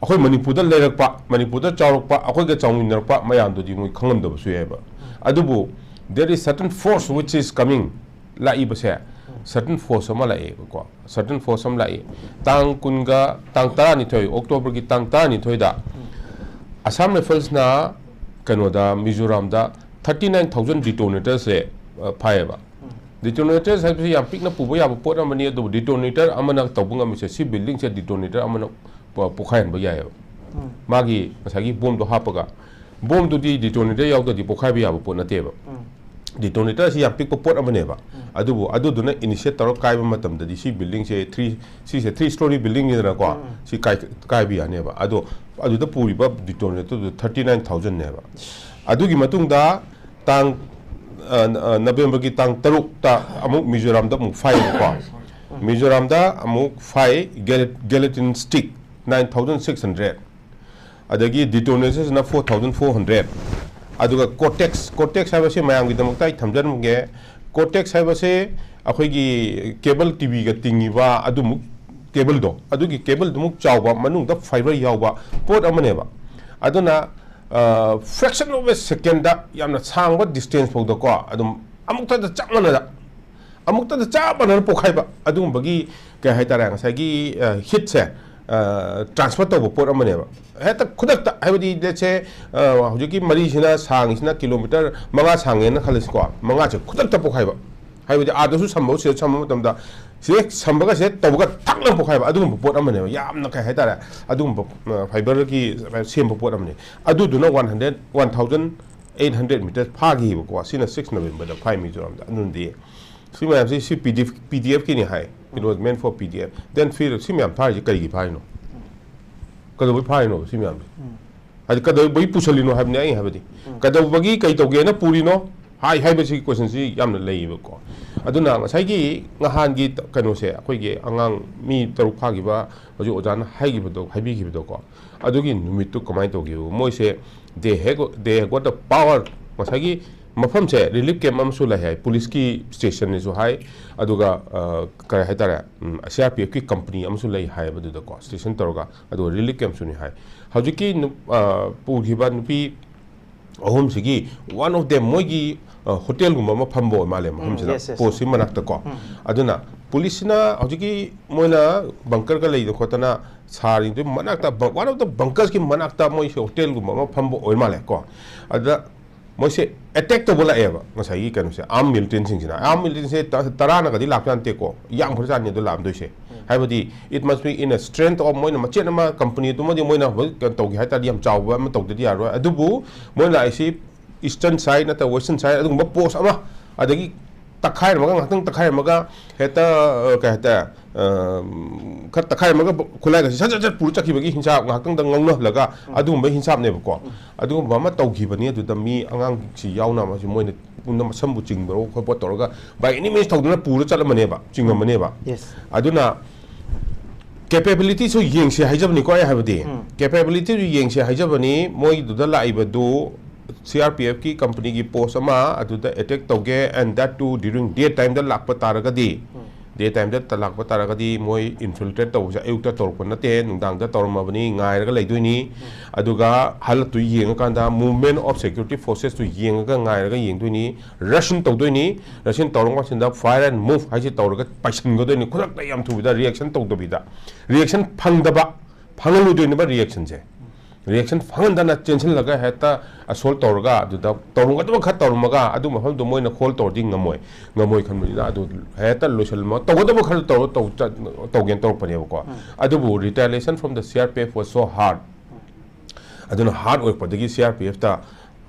ꯑꯩꯈꯣꯏ ꯃꯅꯤꯄꯨꯔꯗ ꯂꯩꯔꯛꯄ, ꯃꯅꯤꯄꯨꯔꯗ ꯆꯥꯎꯔꯛꯄ, ꯑꯩꯈꯣꯏꯒ ꯆꯥꯎꯃꯤꯟꯅꯔꯛꯄ ꯃꯌꯥꯝꯗꯨꯗꯤ ꯃꯣꯏ ꯈꯪꯉꯝꯗꯕꯁꯨ ꯌꯥꯏꯑꯕ꯫ ꯑꯗꯨꯕꯨ there is certain force which is coming, ꯂꯥꯛꯏꯕꯁꯦ, certain force ꯑꯃ ꯂꯥꯛꯑꯦꯕꯀꯣ, certain force ꯑꯃ ꯂꯥꯛꯏ꯫ ꯇꯥꯡ ꯀꯨꯟꯒ, ꯇꯥꯡ ꯇꯔꯥꯅꯤꯊꯣꯏ, ꯑꯣꯛꯇꯣꯕꯔꯒꯤ ꯇꯥꯡ ꯇꯔꯥꯅꯤꯊꯣꯏꯗ Assam Riflesꯅ ꯀꯩꯅꯣꯗ, ꯃꯤꯖꯣꯔꯥꯝꯗ thirty nine thousand detonatorꯁꯦ, ꯑ, ꯐꯥꯏꯌꯦꯕ꯫ Detonators ꯍꯥꯏꯕꯁꯤ ꯌꯥꯝ ꯄꯤꯛꯅ ꯄꯨꯕ ꯌꯥꯕ ꯄꯣꯠ ꯑꯃꯅꯤ, ꯑꯗꯨꯕꯨ detonator ꯑꯃꯅ ꯇꯧꯕ ꯉꯝꯃꯤꯁꯦ, ꯁꯤ buildingꯁꯦ detonator ꯑꯃꯅ ꯄꯣ-, ꯄꯣꯈꯥꯏꯍꯟꯕ ꯌꯥꯏꯑꯕ꯫ ꯃꯥꯒꯤ ꯉꯁꯥꯏꯒꯤ ꯕꯣꯝꯗꯣ ꯍꯥꯞꯄꯒ, ꯕꯣꯝꯗꯨꯗꯤ detonator ꯌꯥꯎꯗ꯭ꯔꯗꯤ ꯄꯣꯈꯥꯏꯕ ꯌꯥꯕ ꯄꯣꯠ ꯅꯠꯇꯦꯕ꯫ Detonator ꯑꯁꯤ ꯌꯥꯝ ꯄꯤꯛꯄ ꯄꯣꯠ ꯑꯃꯅꯦꯕ꯫ ꯑꯗꯨꯕꯨ ꯑꯗꯨꯗꯨꯅ initiate ꯇꯧꯔ ꯀꯥꯏꯕ ꯃꯇꯝꯗꯗꯤ ꯁꯤ buildingꯁꯦ three, ꯁꯤꯁꯦ three story buildingꯅꯤꯗꯅꯀꯣ, ꯁꯤ ꯀꯥꯏ-, ꯀꯥꯏꯕ ꯌꯥꯅꯦꯕ꯫ ꯑꯗꯣ ꯑꯗꯨꯗ ꯄꯨꯔꯤꯕ detonatorꯗꯨ thirty nine thousandꯅꯦꯕ꯫ ꯑꯗꯨꯒꯤ ꯃꯇꯨꯡꯗ ꯇꯥꯡ, ꯑ, ꯑ, ꯅꯕꯦꯝꯕꯔꯒꯤ ꯇꯥꯡ ꯇꯔꯨꯛꯇ ꯑꯃꯨꯛ ꯃꯤꯖꯣꯔꯥꯝꯗ ꯑꯃꯨꯛ ꯐꯥꯏꯌꯦꯕꯀꯣ꯫ ꯃꯤꯖꯣꯔꯥꯝꯗ ꯑꯃꯨꯛ ꯐꯥꯏ, gelatin stick nine thousand six hundred, ꯑꯗꯒꯤ detonatorꯁꯤꯅ four thousand four hundred, ꯑꯗꯨꯒ Cortex, Cortex ꯍꯥꯏꯕꯁꯤ ꯃꯌꯥꯝꯒꯤꯗꯃꯛꯇ ꯑꯩ ꯊꯝꯖꯔꯝꯒꯦ꯫ Cortex ꯍꯥꯏꯕꯁꯦ ꯑꯩꯈꯣꯏꯒꯤ cable TVꯒ ꯇꯤꯡꯉꯤꯕ ꯑꯗꯨꯃꯨꯛ cableꯗꯣ, ꯑꯗꯨꯒꯤ cableꯗꯨꯃꯨꯛ ꯆꯥꯎꯕ, ꯃꯅꯨꯡꯗ fiber ꯌꯥꯎꯕ ꯄꯣꯠ ꯑꯃꯅꯦꯕ꯫ ꯑꯗꯨꯅ, ꯑ, fraction of a secondꯗ ꯌꯥꯝꯅ ꯁꯥꯡꯕ distance ꯐꯥꯎꯗꯀꯣ, ꯑꯗꯨꯝ ꯑꯃꯨꯛꯇꯗ ꯆꯞ ꯃꯥꯟꯅꯅ, ꯑꯃꯨꯛꯇꯗ ꯆꯞ ꯃꯥꯟꯅꯅ ꯄꯣꯛꯈꯥꯏꯕ, ꯑꯗꯨꯒꯨꯝꯕꯒꯤ, ꯀꯩ ꯍꯥꯏꯇꯥꯔꯦ, ꯉꯁꯥꯏꯒꯤ, ꯑ, heatꯁꯦ, ꯑ, transfer ꯇꯧꯕ ꯄꯣꯠ ꯑꯃꯅꯦꯕ꯫ ꯍꯦꯛꯇ ꯈꯨꯗꯛꯇ, ꯍꯥꯏꯕꯗꯤ, let's say, ꯑ, ꯍꯧꯖꯤꯛꯀꯤ ꯃꯔꯤꯁꯤꯅ ꯁꯥꯡꯉꯤꯁꯤꯅ kilometre ꯃꯉꯥ ꯁꯥꯡꯉꯦꯅ ꯈꯜꯂꯁꯤꯀꯣ, ꯃꯉꯥꯁꯦ ꯈꯨꯗꯛꯇ ꯄꯣꯛꯈꯥꯏꯕ꯫ ꯍꯥꯏꯕꯗꯤ ꯑꯥꯗꯁꯨ ꯁꯝꯕ, ꯁꯤꯗ ꯁꯝꯕ ꯃꯇꯝꯗ ꯁꯤꯗ ꯁꯝꯕꯒ ꯁꯤꯗ ꯇꯧꯕꯒ ꯊꯛꯅ ꯄꯣꯛꯈꯥꯏꯕ, ꯑꯗꯨꯒꯨꯝꯕ ꯄꯣꯠ ꯑꯃꯅꯦꯕ꯫ ꯌꯥꯝꯅ, ꯀꯩ ꯍꯥꯏꯇꯥꯔꯦ, ꯑꯗꯨꯒꯨꯝꯕ, ꯑ, fiberꯒꯤ ꯁꯦꯝꯕ ꯄꯣꯠ ꯑꯃꯅꯦ꯫ ꯑꯗꯨꯗꯨꯅ one hundred, one thousand eight hundred metres ꯐꯥꯈꯤꯕꯀꯣ꯫ ꯁꯤꯅ six Novemberꯗ ꯐꯥꯏ ꯃꯤꯖꯣꯔꯥꯝꯗ꯫ ꯑꯗꯨꯅꯗꯤ ꯁꯤ ꯃꯌꯥꯝꯁꯤ, ꯁꯤ PDF, PDFꯀꯤꯅꯤ high, it was meant for PDF, then Phir-, ꯁꯤ ꯃꯌꯥꯝ ꯐꯥꯔꯤꯁꯤ ꯀꯔꯤꯒꯤ ꯐꯥꯔꯤꯅꯣ? ꯀꯩꯗꯧꯕꯩ ꯐꯥꯔꯤꯅꯣ ꯁꯤ ꯃꯌꯥꯝꯁꯦ? ꯍꯥꯏꯗꯤ ꯀꯩꯗꯧꯕꯒꯤ ꯄꯨꯁꯜꯂꯤꯅꯣ ꯍꯥꯏꯕꯅꯤ ꯑꯩꯅ ꯍꯥꯏꯕꯗꯤ꯫ ꯀꯩꯗꯧꯕꯒꯤ, ꯀꯩ ꯇꯧꯒꯦꯅ ꯄꯨꯔꯤꯅꯣ? ꯍꯥꯏ ꯍꯥꯏꯕꯁꯤꯒꯤ ꯀꯣꯏꯁꯟꯁꯤ ꯌꯥꯝꯅ ꯂꯩꯌꯦꯕꯀꯣ꯫ ꯑꯗꯨꯅ ꯉꯁꯥꯏꯒꯤ ꯅꯍꯥꯟꯒꯤ ꯀꯩꯅꯣꯁꯦ, ꯑꯩꯈꯣꯏꯒꯤ ꯑꯉꯥꯡ ꯃꯤ ꯇꯔꯨꯛ ꯐꯥꯈꯤꯕ, ꯍꯧꯖꯤꯛ ꯑꯣꯖꯥꯅ ꯍꯥꯏꯈꯤꯕꯗꯣ, ꯍꯥꯏꯕꯤꯈꯤꯕꯗꯣꯀꯣ, ꯑꯗꯨꯒꯤ ꯅꯨꯃꯤꯠꯇꯨ ꯀꯃꯥꯏꯅ ꯇꯧꯈꯤꯕ? ꯃꯣꯏꯁꯦ, they have, they have got the power, ꯉꯁꯥꯏꯒꯤ ꯃꯐꯝꯁꯦ ꯔꯤꯂꯤꯐ ꯀꯦꯝꯞ ꯑꯃꯁꯨ ꯂꯩ ꯍꯥꯏ, ꯄꯨꯂꯤꯁꯀꯤ ꯁ꯭ꯇꯦꯁꯟꯅꯤꯁꯨ ꯍꯥꯏ, ꯑꯗꯨꯒ, ꯑ, ꯀꯔꯤ ꯍꯥꯏꯇꯥꯔꯦ, ꯎꯝ, ꯁꯤ ꯑꯥꯔ ꯄꯤ ꯑꯦꯐꯀꯤ ꯀꯝꯄꯅꯤ ꯑꯃꯁꯨ ꯂꯩ ꯍꯥꯏꯌꯦꯕ ꯑꯗꯨꯗꯀꯣ, ꯁ꯭ꯇꯦꯁꯟ ꯇꯧꯔꯒ, ꯑꯗꯨꯒ ꯔꯤꯂꯤꯐ ꯀꯦꯝꯞꯁꯨꯅꯤ ꯍꯥꯏ꯫ ꯍꯧꯖꯤꯛꯀꯤ ꯅꯨ-, ꯑ, ꯄꯨꯈꯤꯕ ꯅꯨꯄꯤ ꯑꯍꯨꯝꯁꯤꯒꯤ, one of them, ꯃꯣꯏꯒꯤ, ꯑ, ꯍꯣꯇꯦꯜꯒꯨꯝꯕ ꯑꯃ ꯐꯝꯕ ꯑꯣꯏ ꯃꯥꯜꯂꯦ ꯃꯐꯝꯁꯤꯗ, yes, yes. ꯄꯣꯁꯁꯤ ꯃꯅꯥꯛꯇꯀꯣ꯫ ꯎꯝ. ꯑꯗꯨꯅ ꯄꯨꯂꯤꯁꯁꯤꯅ ꯍꯧꯖꯤꯛꯀꯤ ꯃꯣꯏꯅ ꯕꯪꯀꯔꯒ ꯂꯩꯗꯅ ꯈꯣꯠꯇꯅ ꯁꯥꯔꯤꯗꯨꯒꯤ ꯃꯅꯥꯛꯇ, ꯕ-, one of the bunkersꯀꯤ ꯃꯅꯥꯛꯇ ꯃꯣꯏꯁꯦ ꯍꯣꯇꯦꯜꯒꯨꯝꯕ ꯑꯃ ꯐꯝꯕ ꯑꯣꯏ ꯃꯥꯜꯂꯦ ꯀꯣ꯫ ꯑꯗꯨꯗ ꯃꯣꯏꯁꯦ ꯑꯦꯇꯦꯛ ꯇꯧꯕ ꯂꯥꯛꯑꯦꯕ ꯉꯁꯥꯏꯒꯤ ꯀꯩꯅꯣꯁꯦ, ꯑꯥꯔꯝ ꯃꯤꯂꯤꯇꯦꯟꯁꯤꯡꯁꯤꯅ꯫ ꯑꯥꯔꯝ ꯃꯤꯂꯤꯇꯦꯟꯁꯦ ꯇ-, ꯇꯔꯥꯅꯒꯗꯤ ꯂꯥꯛꯄ ꯅꯠꯇꯦꯀꯣ, ꯌꯥꯝ ꯈꯔꯖꯥꯠꯅꯤ ꯑꯗꯨ ꯂꯥꯛꯑꯝꯗꯣꯏꯁꯦ꯫ ꯎꯝ. ꯍꯥꯏꯕꯗꯤ, it must be in a strength of, ꯃꯣꯏꯅ ꯃꯆꯦꯠ ꯑꯃ, ꯀꯝꯄꯅꯤ ꯑꯗꯨꯃꯗꯤ ꯃꯣꯏꯅ ꯍꯧꯖꯤꯛ ꯀꯩꯅꯣ ꯇꯧꯒꯦ ꯍꯥꯏ ꯇꯥꯔꯗꯤ ꯌꯥꯝ ꯆꯥꯎꯕ ꯑꯃ ꯇꯧꯗꯗꯤ ꯌꯥꯔꯣꯏ꯫ ꯑꯗꯨꯕꯨ ꯃꯣꯏꯅ ꯂꯥꯛꯏꯁꯤ Eastern side ꯅꯠꯇ꯭ꯔꯒ Western side, ꯑꯗꯨꯒꯨꯝꯕ ꯄꯣꯁ ꯑꯃ, ꯑꯗꯒꯤ ꯇꯛꯈꯥꯏꯔꯝꯃꯒ, ꯉꯥꯏꯍꯥꯛꯇꯪ ꯇꯛꯈꯥꯏꯔꯝꯃꯒ, ꯍꯦꯛꯇ, ꯑ, ꯀꯩ ꯍꯥꯏꯇꯥꯔꯦ, ꯑ, ꯈꯔ ꯇꯛꯈꯥꯏꯔꯝꯃꯒ ꯈꯨꯠꯂꯥꯏꯒꯁꯦ ꯁꯠ ꯁꯠ ꯁꯠ ꯄꯨꯔ ꯆꯠꯈꯤꯕꯒꯤ ꯍꯤꯟꯁꯥꯞ, ꯉꯥꯏꯍꯥꯛꯇꯪꯗ ꯉꯥꯡꯅꯍꯜꯂꯒ, ꯎꯝ. ꯑꯗꯨꯒꯨꯝꯕ ꯍꯤꯟꯁꯥꯞꯅꯦꯕꯀꯣ꯫ ꯎꯝ. ꯑꯗꯨꯒꯨꯝꯕ ꯑꯃ ꯇꯧꯈꯤꯕꯅꯤ꯫ ꯑꯗꯨꯗ ꯃꯤ ꯑꯉꯥꯡꯁꯤ ꯌꯥꯎꯅ ꯑꯃꯁꯨ ꯃꯣꯏꯅ ꯄꯨꯟꯅ ꯃꯁꯝꯕꯨ ꯆꯤꯡꯕꯔꯣ ꯈꯣꯠꯄ ꯇꯧꯔꯒ, by any means ꯇꯧꯗꯅ ꯄꯨꯔ ꯆꯠꯂꯝꯕꯅꯦꯕ, ꯆꯤꯡꯉꯝꯕꯅꯦꯕ꯫ Yes. ꯑꯗꯨꯅ capabilityꯁꯨ ꯌꯦꯡꯁꯦ ꯍꯥꯏꯖꯕꯅꯤꯀꯣ ꯑꯩ ꯍꯥꯏꯕꯗꯤ꯫ ꯎꯝ. Capabilityꯁꯨ ꯌꯦꯡꯁꯦ ꯍꯥꯏꯖꯕꯅꯤ꯫ ꯃꯣꯏꯗꯨꯗ ꯂꯥꯛꯏꯕꯗꯨ ꯁꯤ ꯑꯥꯔ ꯄꯤ ꯑꯦꯐꯀꯤ ꯀꯝꯄꯅꯤꯒꯤ ꯄꯣꯁ ꯑꯃ ꯑꯗꯨꯗ ꯑꯦꯇꯦꯛ ꯇꯧꯒꯦ, and that too during day timeꯗ ꯂꯥꯛꯄ ꯇꯥꯔꯒꯗꯤ, ꯎꯝ. Day timeꯗ ꯇ-, ꯂꯥꯛꯄ ꯇꯥꯔꯒꯗꯤ ꯃꯣꯏ infiltrate ꯇꯧꯕꯁꯦ ꯑꯌꯨꯛꯇ ꯇꯧꯔꯛꯄ ꯅꯠꯇꯦ, ꯅꯨꯡꯗꯥꯡꯗ ꯇꯧꯔꯝꯃꯕꯅꯤ, ꯉꯥꯏꯔꯒ ꯂꯩꯗꯣꯏꯅꯤ꯫ ꯎꯝ. ꯑꯗꯨꯒ ꯍꯜꯂꯛꯇꯨ ꯌꯦꯡꯉꯀꯥꯟꯗ movement of security forcesꯇꯨ ꯌꯦꯡꯉꯒ, ꯉꯥꯏꯔꯒ ꯌꯦꯡꯗꯣꯏꯅꯤ, rush in ꯇꯧꯗꯣꯏꯅꯤ꯫ Rush in ꯇꯧꯔꯕ ꯃꯇꯨꯡꯗ fire and move ꯍꯥꯏꯁꯤ ꯇꯧꯔꯒ ꯄꯥꯏꯁꯤꯟꯒꯗꯣꯏꯅꯤ꯫ ꯈꯨꯗꯛꯇ ꯌꯥꯝ ꯊꯨꯕꯗ reaction ꯇꯧꯗꯕꯤꯗ, reaction ꯐꯪꯗꯕ, ꯐꯪꯍꯜꯂꯣꯏꯗꯣꯏꯅꯦꯕ reactionꯁꯦ꯫ Reaction ꯐꯪꯍꯟꯗꯅ ꯆꯦꯟꯁꯤꯜꯂꯒ ꯍꯦꯛꯇ assault ꯇꯧꯔꯒ ꯑꯗꯨꯗ ꯇꯧꯔꯝꯒꯗꯕ ꯈꯔ ꯇꯧꯔꯝꯃꯒ ꯑꯗꯨ ꯃꯐꯝꯗꯣ ꯃꯣꯏꯅ hold ꯇꯧꯔꯗꯤ ꯉꯝꯃꯣꯏ, ꯉꯝꯃꯣꯏ ꯈꯟꯕꯅꯤꯅ ꯑꯗꯨ ꯍꯦꯛꯇ ꯂꯣꯏꯁꯤꯜꯂꯝꯃꯒ ꯇꯧꯒꯗꯕ ꯈꯔ ꯇꯧꯔ ꯇꯧ-, ꯆꯠ-, ꯇꯧꯒꯦꯅ ꯇꯧꯔꯛꯄꯅꯦꯕꯀꯣ꯫ ꯎꯝ. ꯑꯗꯨꯕꯨ retaliation from the C R P F was so hard. ꯑꯗꯨꯅ hard ꯑꯣꯏꯔꯛꯄꯗꯒꯤ C R P Fꯇ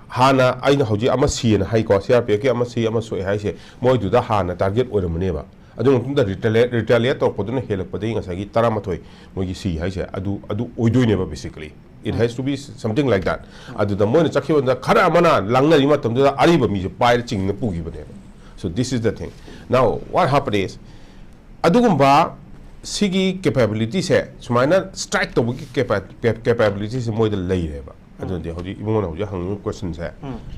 ꯍꯥꯟꯅ ꯑꯩꯅ ꯍꯧꯖꯤꯛ ꯑꯃ ꯁꯤꯌꯦꯅ ꯍꯥꯏꯀꯣ, C R P Fꯀꯤ ꯑꯃ ꯁꯤ ꯑꯃ ꯁꯣꯛꯑꯦ ꯍꯥꯏꯁꯦ ꯃꯣꯏꯗꯨꯗ ꯍꯥꯟꯅ target ꯑꯣꯏꯔꯝꯃꯅꯦꯕ꯫ ꯑꯗꯨ ꯃꯇꯨꯡꯗ retaliate, retaliate ꯇꯧꯔꯛꯄꯗꯨꯅ ꯍꯦꯜꯂꯛꯄꯗꯒꯤ ꯉꯁꯥꯏꯒꯤ ꯇꯔꯥꯃꯥꯊꯣꯏ ꯃꯣꯏꯒꯤ ꯁꯤ ꯍꯥꯏꯁꯦ ꯑꯗꯨ, ꯑꯗꯨ ꯑꯣꯏꯗꯣꯏꯅꯦꯕ basically꯫ It has to be something like that. ꯑꯗꯨꯗ ꯃꯣꯏꯅ ꯆꯠꯈꯤꯕꯗ ꯈꯔ ꯑꯃꯅ ꯂꯥꯡꯅꯔꯤ ꯃꯇꯝꯗꯨꯗ ꯑꯔꯤꯕ ꯃꯤꯁꯦ ꯄꯥꯏꯔ ꯆꯤꯡꯅ ꯄꯨꯈꯤꯕꯅꯦꯕ. So this is the thing. Now what happened is, ꯑꯗꯨꯒꯨꯝꯕ ꯁꯤꯒꯤ ꯀꯦꯄꯦꯕꯤꯂꯤꯇꯤꯁꯦ, ꯁꯨꯃꯥꯏꯅ ꯁ꯭ꯇ꯭ꯔꯥꯏꯛ ꯇꯧꯕꯒꯤ ꯀꯦꯄꯦꯕꯤꯂꯤꯇꯤꯁꯦ ꯃꯣꯏꯗ ꯂꯩꯔꯦꯕ꯫ ꯑꯗꯨꯗꯤ ꯍꯧꯖꯤꯛ ꯏꯕꯨꯡꯉꯣꯅ ꯍꯧꯖꯤꯛ ꯍꯪꯉꯤꯕ ꯀꯣꯏꯁꯟꯁꯦ,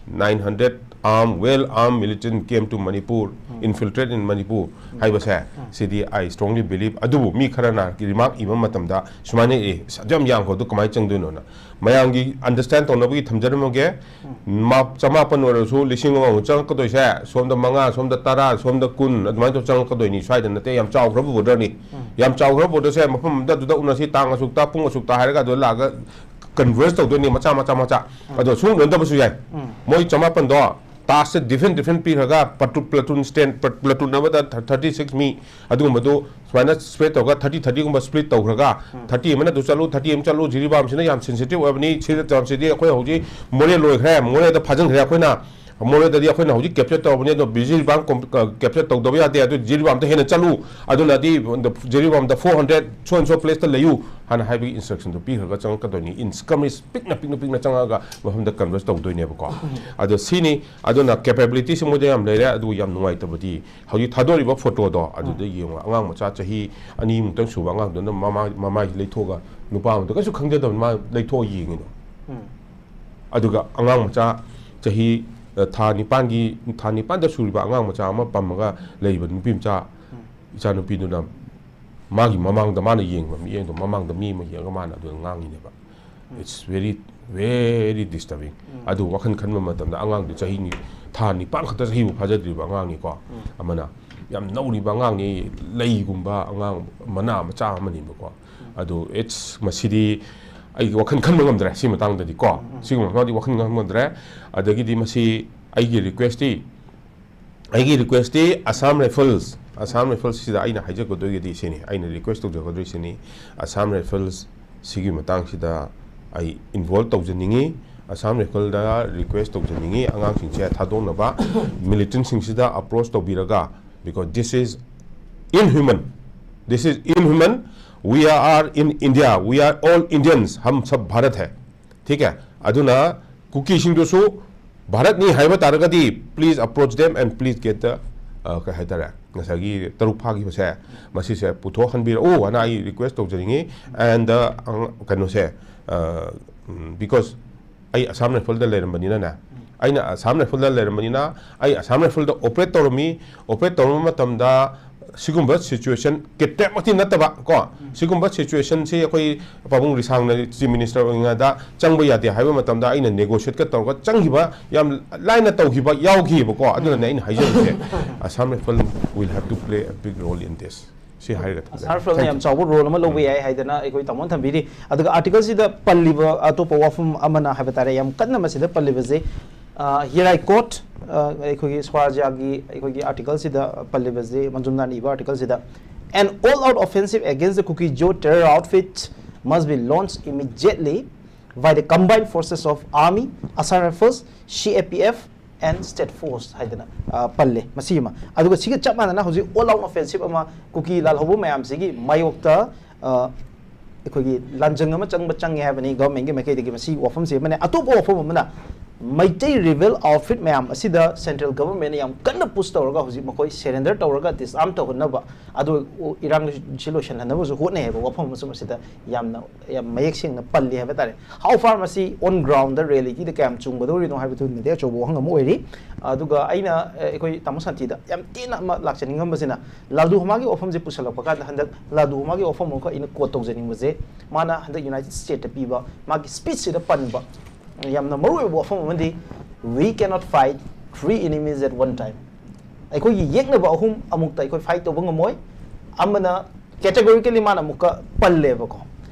nine hundred armed, well armed militant came to Manipur, infiltrate in Manipur ꯍꯥꯏꯕꯁꯦ, ꯁꯤꯗꯤ I strongly believe. ꯑꯗꯨꯕꯨ ꯃꯤ ꯈꯔꯅ ꯔꯤꯃꯥꯔꯛ ꯏꯕ ꯃꯇꯝꯗ ꯁꯨꯃꯥꯏꯅ ꯏ, "ꯑꯁ, ꯑꯗꯨ ꯌꯥꯝ ꯌꯥꯝꯈ꯭ꯔꯗꯨ ꯀꯃꯥꯏꯅ ꯆꯪꯗꯣꯏꯅꯣꯅ?" ꯃꯌꯥꯝꯒꯤ ꯑꯟꯗꯔꯁ꯭ꯇꯦꯟ ꯇꯧꯅꯕꯒꯤ ꯊꯝꯖꯔꯝꯃꯒꯦ꯫ ꯃꯥ-, ꯆꯃꯥꯄꯟ ꯑꯣꯏꯔꯁꯨ ꯂꯤꯁꯤꯡ ꯑꯃꯃꯨꯛ ꯆꯪꯉꯛꯀꯗꯣꯏꯁꯦ, ꯁꯣꯝꯗ ꯃꯉꯥ, ꯁꯣꯝꯗ ꯇꯔꯥ, ꯁꯣꯝꯗ ꯀꯨꯟ, ꯑꯗꯨꯃꯥꯏꯅ ꯇꯧꯔ ꯆꯪꯉꯛꯀꯗꯣꯏꯅꯤ꯫ ꯁ꯭ꯋꯥꯏꯗ ꯅꯠꯇꯦ, ꯌꯥꯝ ꯆꯥꯎꯈ꯭ꯔꯕ ꯕꯣꯔꯗꯔꯅꯤ꯫ ꯌꯥꯝ ꯆꯥꯎꯈ꯭ꯔꯕ ꯕꯣꯔꯗꯔꯁꯦ ꯃꯐꯝ ꯑꯃꯗ ꯑꯗꯨꯗ ꯎꯅꯁꯤ, ꯇꯥꯡ ꯑꯁꯨꯛꯇ, ꯄꯨꯡ ꯑꯁꯨꯛꯇ ꯍꯥꯏꯔꯒ ꯑꯗꯨꯗ ꯂꯥꯛꯑꯒ ꯀꯟꯚꯔꯁ ꯇꯧꯗꯣꯏꯅꯤ, ꯃꯆꯥ ꯃꯆꯥ ꯃꯆꯥ꯫ ꯑꯗꯣ ꯁꯨꯡ ꯎꯅꯗꯕꯁꯨ ꯌꯥꯏ꯫ ꯃꯣꯏ ꯆꯃꯥꯄꯟꯗꯣ ꯇꯥꯁꯛꯁꯦ ꯗꯤꯐ꯭ꯔꯦꯟ ꯗꯤꯐ꯭ꯔꯦꯟ ꯄꯤꯈ꯭ꯔꯒ, ꯄ꯭ꯂꯥꯇꯨꯟ ꯁ꯭ꯇꯦꯟ-, ꯄ꯭ꯂꯥꯇꯨꯟ ꯑꯃꯗ ꯊꯥꯔꯇꯤ ꯁꯤꯛꯁ ꯃꯤ, ꯑꯗꯨꯒꯨꯝꯕꯗꯨ ꯁꯨꯃꯥꯏꯅ ꯁ꯭ꯄ꯭ꯂꯤꯠ ꯇꯧꯔꯒ, ꯊꯥꯔꯇꯤ ꯊꯥꯔꯇꯤꯒꯨꯝꯕ ꯁ꯭ꯄ꯭ꯂꯤꯠ ꯇꯧꯈ꯭ꯔꯒ, ꯊꯥꯔꯇꯤ ꯑꯃꯅ ꯑꯗꯨ ꯆꯠꯂꯨ, ꯊꯥꯔꯇꯤ ꯑꯃ ꯆꯠꯂꯨ, ꯖꯤꯔꯤꯕꯥꯝꯁꯤꯅ ꯌꯥꯝ ꯁꯦꯟꯁꯤꯇꯤꯚ ꯑꯣꯏꯕꯅꯤ, ꯁꯤꯗ ꯆꯥꯝꯁꯤꯗꯤ ꯑꯩꯈꯣꯏ ꯍꯧꯖꯤꯛ ꯃꯣꯔꯦ ꯂꯣꯏꯈ꯭ꯔꯦ, ꯃꯣꯔꯦꯗ ꯐꯥꯖꯤꯟꯈ꯭ꯔꯦ ꯑꯩꯈꯣꯏꯅ, ꯃꯣꯔꯦꯗꯗꯤ ꯑꯩꯈꯣꯏꯅ ꯍꯧꯖꯤꯛ ꯀꯦꯞꯆꯔ ꯇꯧꯔꯕꯅꯤ, ꯑꯗꯣ ꯖꯤꯔꯤꯕꯥꯝ ꯀꯣꯝ-, ꯑ, ꯀꯦꯞꯆꯔ ꯇꯧꯗꯕ ꯌꯥꯗꯦ, ꯑꯗꯨ ꯖꯤꯔꯤꯕꯥꯝꯗ ꯍꯦꯟꯅ ꯆꯠꯂꯨ, ꯑꯗꯨꯅꯗꯤ ꯖꯤꯔꯤꯕꯥꯝꯗ four hundred so and so place ꯇ ꯂꯩꯌꯨ ꯍꯥꯏꯅ ꯍꯥꯏꯕꯒꯤ ꯏꯟꯁꯇ꯭ꯔꯛꯁꯟꯗꯣ ꯄꯤꯈ꯭ꯔꯒ ꯆꯪꯉꯛꯀꯗꯣꯏꯅꯤ꯫ ꯏꯟ ꯁ꯭ꯀꯔꯃꯤꯁ ꯄꯤꯛꯅ, ꯄꯤꯛꯅ, ꯄꯤꯛꯅ ꯆꯪꯉꯛꯑꯒ ꯃꯐꯝꯗ ꯀꯟꯚꯔꯁ ꯇꯧꯗꯣꯏꯅꯦꯕꯀꯣ꯫ ꯑꯗꯣ ꯁꯤꯅꯤ, ꯑꯗꯨꯅ ꯀꯦꯄꯦꯕꯤꯂꯤꯇꯤꯁꯦ ꯃꯣꯏꯗ ꯌꯥꯝ ꯂꯩꯔꯦ꯫ ꯑꯗꯨꯕꯨ ꯌꯥꯝ ꯅꯨꯡꯉꯥꯏꯇꯕꯗꯤ ꯍꯧꯖꯤꯛ ꯊꯥꯗꯣꯔꯤꯕ ꯐꯣꯇꯣꯗꯣ ꯑꯗꯨꯗ ꯌꯦꯡꯉꯣ, ꯑꯉꯥꯡ ꯃꯆꯥ ꯆꯍꯤ ꯑꯅꯤꯃꯨꯛꯇꯪ ꯁꯨꯕ ꯑꯉꯥꯡꯗꯨꯅ ꯃꯃꯥ-, ꯃꯃꯥꯏꯁꯤ ꯂꯩꯊꯣꯛꯑꯒ, ꯅꯨꯄꯥ ꯑꯃꯗꯣ ꯀꯩꯁꯨ ꯈꯪꯖꯗꯕꯅꯤ, ꯃꯥ ꯂꯩꯊꯣꯛꯑ ꯌꯦꯡꯉꯤꯗꯣ꯫ ꯑꯗꯨꯒ ꯑꯉꯥꯡ ꯃꯆꯥ ꯆꯍꯤ, ꯑ, ꯊꯥ ꯅꯤꯄꯥꯟꯒꯤ, ꯊꯥ ꯅꯤꯄꯥꯟꯗ ꯁꯨꯔꯤꯕ ꯑꯉꯥꯡ ꯃꯆꯥ ꯑꯃ ꯄꯝꯃꯒ ꯂꯩꯕ ꯅꯨꯄꯤ ꯃꯆꯥ, ꯏꯆꯥꯅꯨꯄꯤꯗꯨꯅ ꯃꯥꯒꯤ ꯃꯃꯥꯡꯗ, ꯃꯥꯅ ꯌꯦꯡꯕ ꯃꯤꯠꯌꯦꯡꯗꯣ ꯃꯃꯥꯡꯗ ꯃꯤ ꯑꯃ ꯌꯦꯡꯉꯒ ꯃꯥꯅ ꯑꯗꯨꯗ ꯉꯥꯡꯉꯤꯅꯦꯕ꯫ It's very, very disturbing. ꯑꯗꯨ ꯋꯥꯈꯜ ꯈꯟꯕ ꯃꯇꯝꯗ ꯑꯉꯥꯡꯗꯨ ꯆꯍꯤ ꯅꯤ-, ꯊꯥ ꯅꯤꯄꯥꯟ ꯈꯛꯇ ꯆꯍꯤꯕꯨ ꯐꯥꯖꯗ꯭ꯔꯤꯕ ꯑꯉꯥꯡꯅꯤꯀꯣ꯫ ꯑꯃꯅ ꯌꯥꯝ ꯅꯧꯔꯤꯕ ꯑꯉꯥꯡꯅꯤ, ꯂꯩꯒꯨꯝꯕ ꯑꯉꯥꯡ ꯃꯅꯥ ꯃꯆꯥ ꯑꯃꯅꯤꯕꯀꯣ꯫ ꯑꯗꯨ it's, ꯃꯁꯤꯗꯤ ꯑꯩꯒꯤ ꯋꯥꯈꯜ ꯈꯟꯕ ꯉꯝꯗ꯭ꯔꯦ ꯁꯤ ꯃꯇꯥꯡꯗꯗꯤ ꯀꯣ꯫ ꯁꯤꯒꯨꯝꯕ ꯃꯇꯥꯡꯗꯗꯤ ꯋꯥꯈꯜ ꯈꯟꯕ ꯉꯝꯗ꯭ꯔꯦ꯫ ꯑꯗꯒꯤꯗꯤ ꯃꯁꯤ ꯑꯩꯒꯤ ꯔꯤꯀ꯭ꯋꯦꯁꯇꯤ, ꯑꯩꯒꯤ ꯔꯤꯀ꯭ꯋꯦꯁꯇꯤ Assam Rifles, Assam Rifles ꯁꯤꯗ ꯑꯩꯅ ꯍꯥꯏꯖꯒꯗꯣꯏꯒꯤꯗꯤ ꯁꯤꯅꯤ, ꯑꯩꯅ ꯔꯤꯀ꯭ꯋꯦꯁ ꯇꯧꯖꯒꯗꯣꯏ ꯁꯤꯅꯤ, Assam Rifles ꯁꯤꯒꯤ ꯃꯇꯥꯡꯁꯤꯗ ꯑꯩ ꯏꯟꯚꯣꯜꯕ ꯇꯧꯖꯅꯤꯡꯉꯤ, Assam Rifle ꯗ ꯔꯤꯀ꯭ꯋꯦꯁ ꯇꯧꯖꯅꯤꯡꯉꯤ, ꯑꯉꯥꯡꯁꯤꯡꯁꯦ ꯊꯥꯗꯣꯛꯅꯕ, ꯃꯤꯂꯤꯇꯦꯟꯁꯤꯡꯁꯤꯗ ꯑꯦꯄ꯭ꯔꯣꯆ ꯇꯧꯕꯤꯔꯒ, because this is inhuman, this is inhuman, We are in India, we are all Indians, हम सब भारत है, ठीक है? ꯑꯗꯨꯅ ꯀꯨꯀꯤꯁꯤꯡꯗꯨꯁꯨ ꯚꯥꯔꯠꯅꯤ ꯍꯥꯏꯕ ꯇꯥꯔꯒꯗꯤ, please approach them and please get the, ꯑ, ꯀꯩ ꯍꯥꯏꯇꯥꯔꯦ, ꯉꯁꯥꯏꯒꯤ ꯇꯔꯨꯛ ꯐꯥꯈꯤꯕꯁꯦ, ꯃꯁꯤꯁꯦ ꯄꯨꯊꯣꯛꯍꯟꯕꯤꯔꯛꯎ ꯍꯥꯏꯅ ꯑꯩ request ꯇꯧꯖꯅꯤꯡꯉꯤ꯫ And, ꯑ, ꯑꯪ-, ꯀꯩꯅꯣꯁꯦ, ꯑ, ꯎꯝ, because ꯑꯩ Assam Rifle ꯗ ꯂꯩꯔꯝꯕꯅꯤꯅꯅꯦ, ꯑꯩꯅ Assam Rifle ꯗ ꯂꯩꯔꯝꯕꯅꯤꯅ, ꯑꯩ Assam Rifle ꯗ operate ꯇꯧꯔꯝꯃꯤ꯫ Operate ꯇꯧꯔꯝꯕ ꯃꯇꯝꯗ ꯁꯤꯒꯨꯝꯕ situation, ꯀꯦꯇꯦꯛꯃꯛꯇꯤ ꯅꯠꯇꯕ ꯀꯣ, ꯁꯤꯒꯨꯝꯕ situation ꯁꯤ ꯑꯩꯈꯣꯏ ꯄꯥꯕꯨꯡ ꯔꯤꯁꯥꯡꯅ Chief Minister ꯑꯣꯏꯔꯤꯉꯩꯗ ꯆꯪꯕ ꯌꯥꯗꯦ ꯍꯥꯏꯕ ꯃꯇꯝꯗ ꯑꯩꯅ negotiate ꯀ ꯇꯧꯔꯒ ꯆꯪꯈꯤꯕ, ꯌꯥꯝ ꯂꯥꯏꯅ ꯇꯧꯈꯤꯕ ꯌꯥꯎꯈꯤꯕꯀꯣ꯫ ꯑꯗꯨꯅꯅꯦ ꯑꯩꯅ ꯍꯥꯏꯖꯔꯤꯁꯦ, Assam Rifle will have to play a big role in this꯫ ꯁꯤ ꯍꯥꯏꯔꯒ ꯊꯝꯖꯒꯦ꯫ Assam Rifle ꯅ Thank ꯌꯥꯝ you꯫ ꯆꯥꯎꯕ role ꯑꯃ ꯂꯧꯕ ꯎꯝ꯫ ꯌꯥꯏ ꯍꯥꯏꯗꯅ ꯑꯩꯈꯣꯏ ꯇꯥꯃꯣꯅ ꯊꯝꯕꯤꯔꯤ꯫ ꯑꯗꯨꯒ article ꯁꯤꯗ ꯄꯜꯂꯤꯕ ꯑꯇꯣꯞꯄ ꯋꯥꯐꯝ ꯑꯃꯅ ꯍꯥꯏꯕ ꯇꯥꯔꯦ, ꯌꯥꯝ ꯀꯟꯅ ꯃꯁꯤꯗ ꯄꯜꯂꯤꯕꯁꯦ, ꯑ, here I quote, ꯑ, ꯑꯩꯈꯣꯏꯒꯤ ꯁ꯭ꯋꯔꯥꯖ꯭ꯌꯥꯒꯤ ꯑꯩꯈꯣꯏꯒꯤ article ꯁꯤꯗ ꯄꯜꯂꯤꯕꯁꯦ, ꯃꯟꯖꯨꯝꯗꯥꯔꯅ ꯏꯕ article ꯁꯤꯗ, "An all-out offensive against the Kuki-Zo terror outfit must be launched immediately by the combined forces of Army, Assam Rifles, C A P F and State Force" ꯍꯥꯏꯗꯅ, ꯑ, ꯄꯜꯂꯦ꯫ ꯃꯁꯤ ꯑꯃ꯫ ꯑꯗꯨꯒ ꯁꯤꯒ ꯆꯞ ꯃꯥꯟꯅꯅ ꯍꯧꯖꯤꯛ all-out offensive ꯑꯃ ꯀꯨꯀꯤ ꯂꯥꯜꯍꯧꯕ ꯃꯌꯥꯝꯁꯤꯒꯤ ꯃꯥꯌꯣꯛꯇ, ꯑ, ꯑꯩꯈꯣꯏꯒꯤ ꯂꯥꯟꯖꯪ ꯑꯃ ꯆꯪꯕ ꯆꯪꯉꯦ ꯍꯥꯏꯕꯅꯤ government ꯀꯤ ꯃꯥꯏꯀꯩꯗꯒꯤ꯫ ꯃꯁꯤ ꯋꯥꯐꯝꯁꯦ ꯑꯃꯅꯦ꯫ ꯑꯇꯣꯞꯄ ꯋꯥꯐꯝ ꯑꯃꯅ, ꯃꯩꯇꯩ rebel outfit ꯃꯌꯥꯝ ꯑꯁꯤꯗ central government ꯅ ꯌꯥꯝ ꯀꯟꯅ push ꯇꯧꯔꯒ ꯍꯧꯖꯤꯛ ꯃꯈꯣꯏ surrender ꯇꯧꯔꯒ disarm ꯇꯧꯍꯟꯅꯕ, ꯑꯗꯨ ꯏꯔꯥꯡꯁꯤ ꯂꯣꯏꯁꯤꯟꯍꯟꯅꯕꯁꯨ ꯍꯣꯠꯅꯩ ꯍꯥꯏꯕ ꯋꯥꯐꯝ ꯑꯃꯁꯨ ꯃꯁꯤꯗ ꯌꯥꯝꯅ, ꯌꯥꯝ ꯃꯌꯦꯛ ꯁꯦꯡꯅ ꯄꯜꯂꯤ ꯍꯥꯏꯕ ꯇꯥꯔꯦ꯫ How far ꯃꯁꯤ on ground ꯗ reality ꯗ ꯀꯌꯥꯝ ꯆꯨꯝꯒꯗꯧꯔꯤꯅꯣ ꯍꯥꯏꯕꯗꯨꯃꯗꯤ ꯑꯆꯧꯕ ꯋꯥꯍꯪ ꯑꯃ ꯑꯣꯏꯔꯤ꯫ ꯑꯗꯨꯒ ꯑꯩꯅ, ꯑ, ꯑꯩꯈꯣꯏ ꯇꯥꯃꯣ ꯁꯥꯟꯇꯤꯗ ꯌꯥꯝ ꯇꯦꯟꯅ ꯑꯃ ꯂꯥꯛꯆꯅꯤꯡꯉꯝꯕꯁꯤꯅ, ꯂꯥꯜꯗꯨ ꯍꯣꯃꯥꯒꯤ ꯋꯥꯐꯝꯁꯦ ꯄꯨꯁꯜꯂꯛꯄ ꯀꯥꯟꯗ, ꯍꯟꯗꯛ ꯂꯥꯜꯗꯨ ꯍꯣꯃꯥꯒꯤ ꯋꯥꯐꯝ ꯑꯃꯈꯛ ꯑꯩꯅ quote ꯇꯧꯖꯅꯤꯡꯕꯁꯦ, ꯃꯥꯅ ꯍꯟꯗꯛ United States ꯇ ꯄꯤꯕ ꯃꯥꯒꯤ speech ꯁꯤꯗ ꯄꯟꯕ ꯌꯥꯝꯅ ꯃꯔꯨꯑꯣꯏꯕ ꯋꯥꯐꯝ ꯑꯃꯗꯤ, "We cannot fight three enemies at one time." ꯑꯩꯈꯣꯏꯒꯤ ꯌꯦꯛꯅꯕ ꯑꯍꯨꯝ ꯑꯃꯨꯛꯇ ꯑꯩꯈꯣꯏ fight ꯇꯧꯕ ꯉꯝꯃꯣꯏ꯫ ꯑꯃꯅ categorically ꯃꯥꯅ ꯑꯃꯨꯛꯀ ꯄꯜꯂꯦꯕꯀꯣ,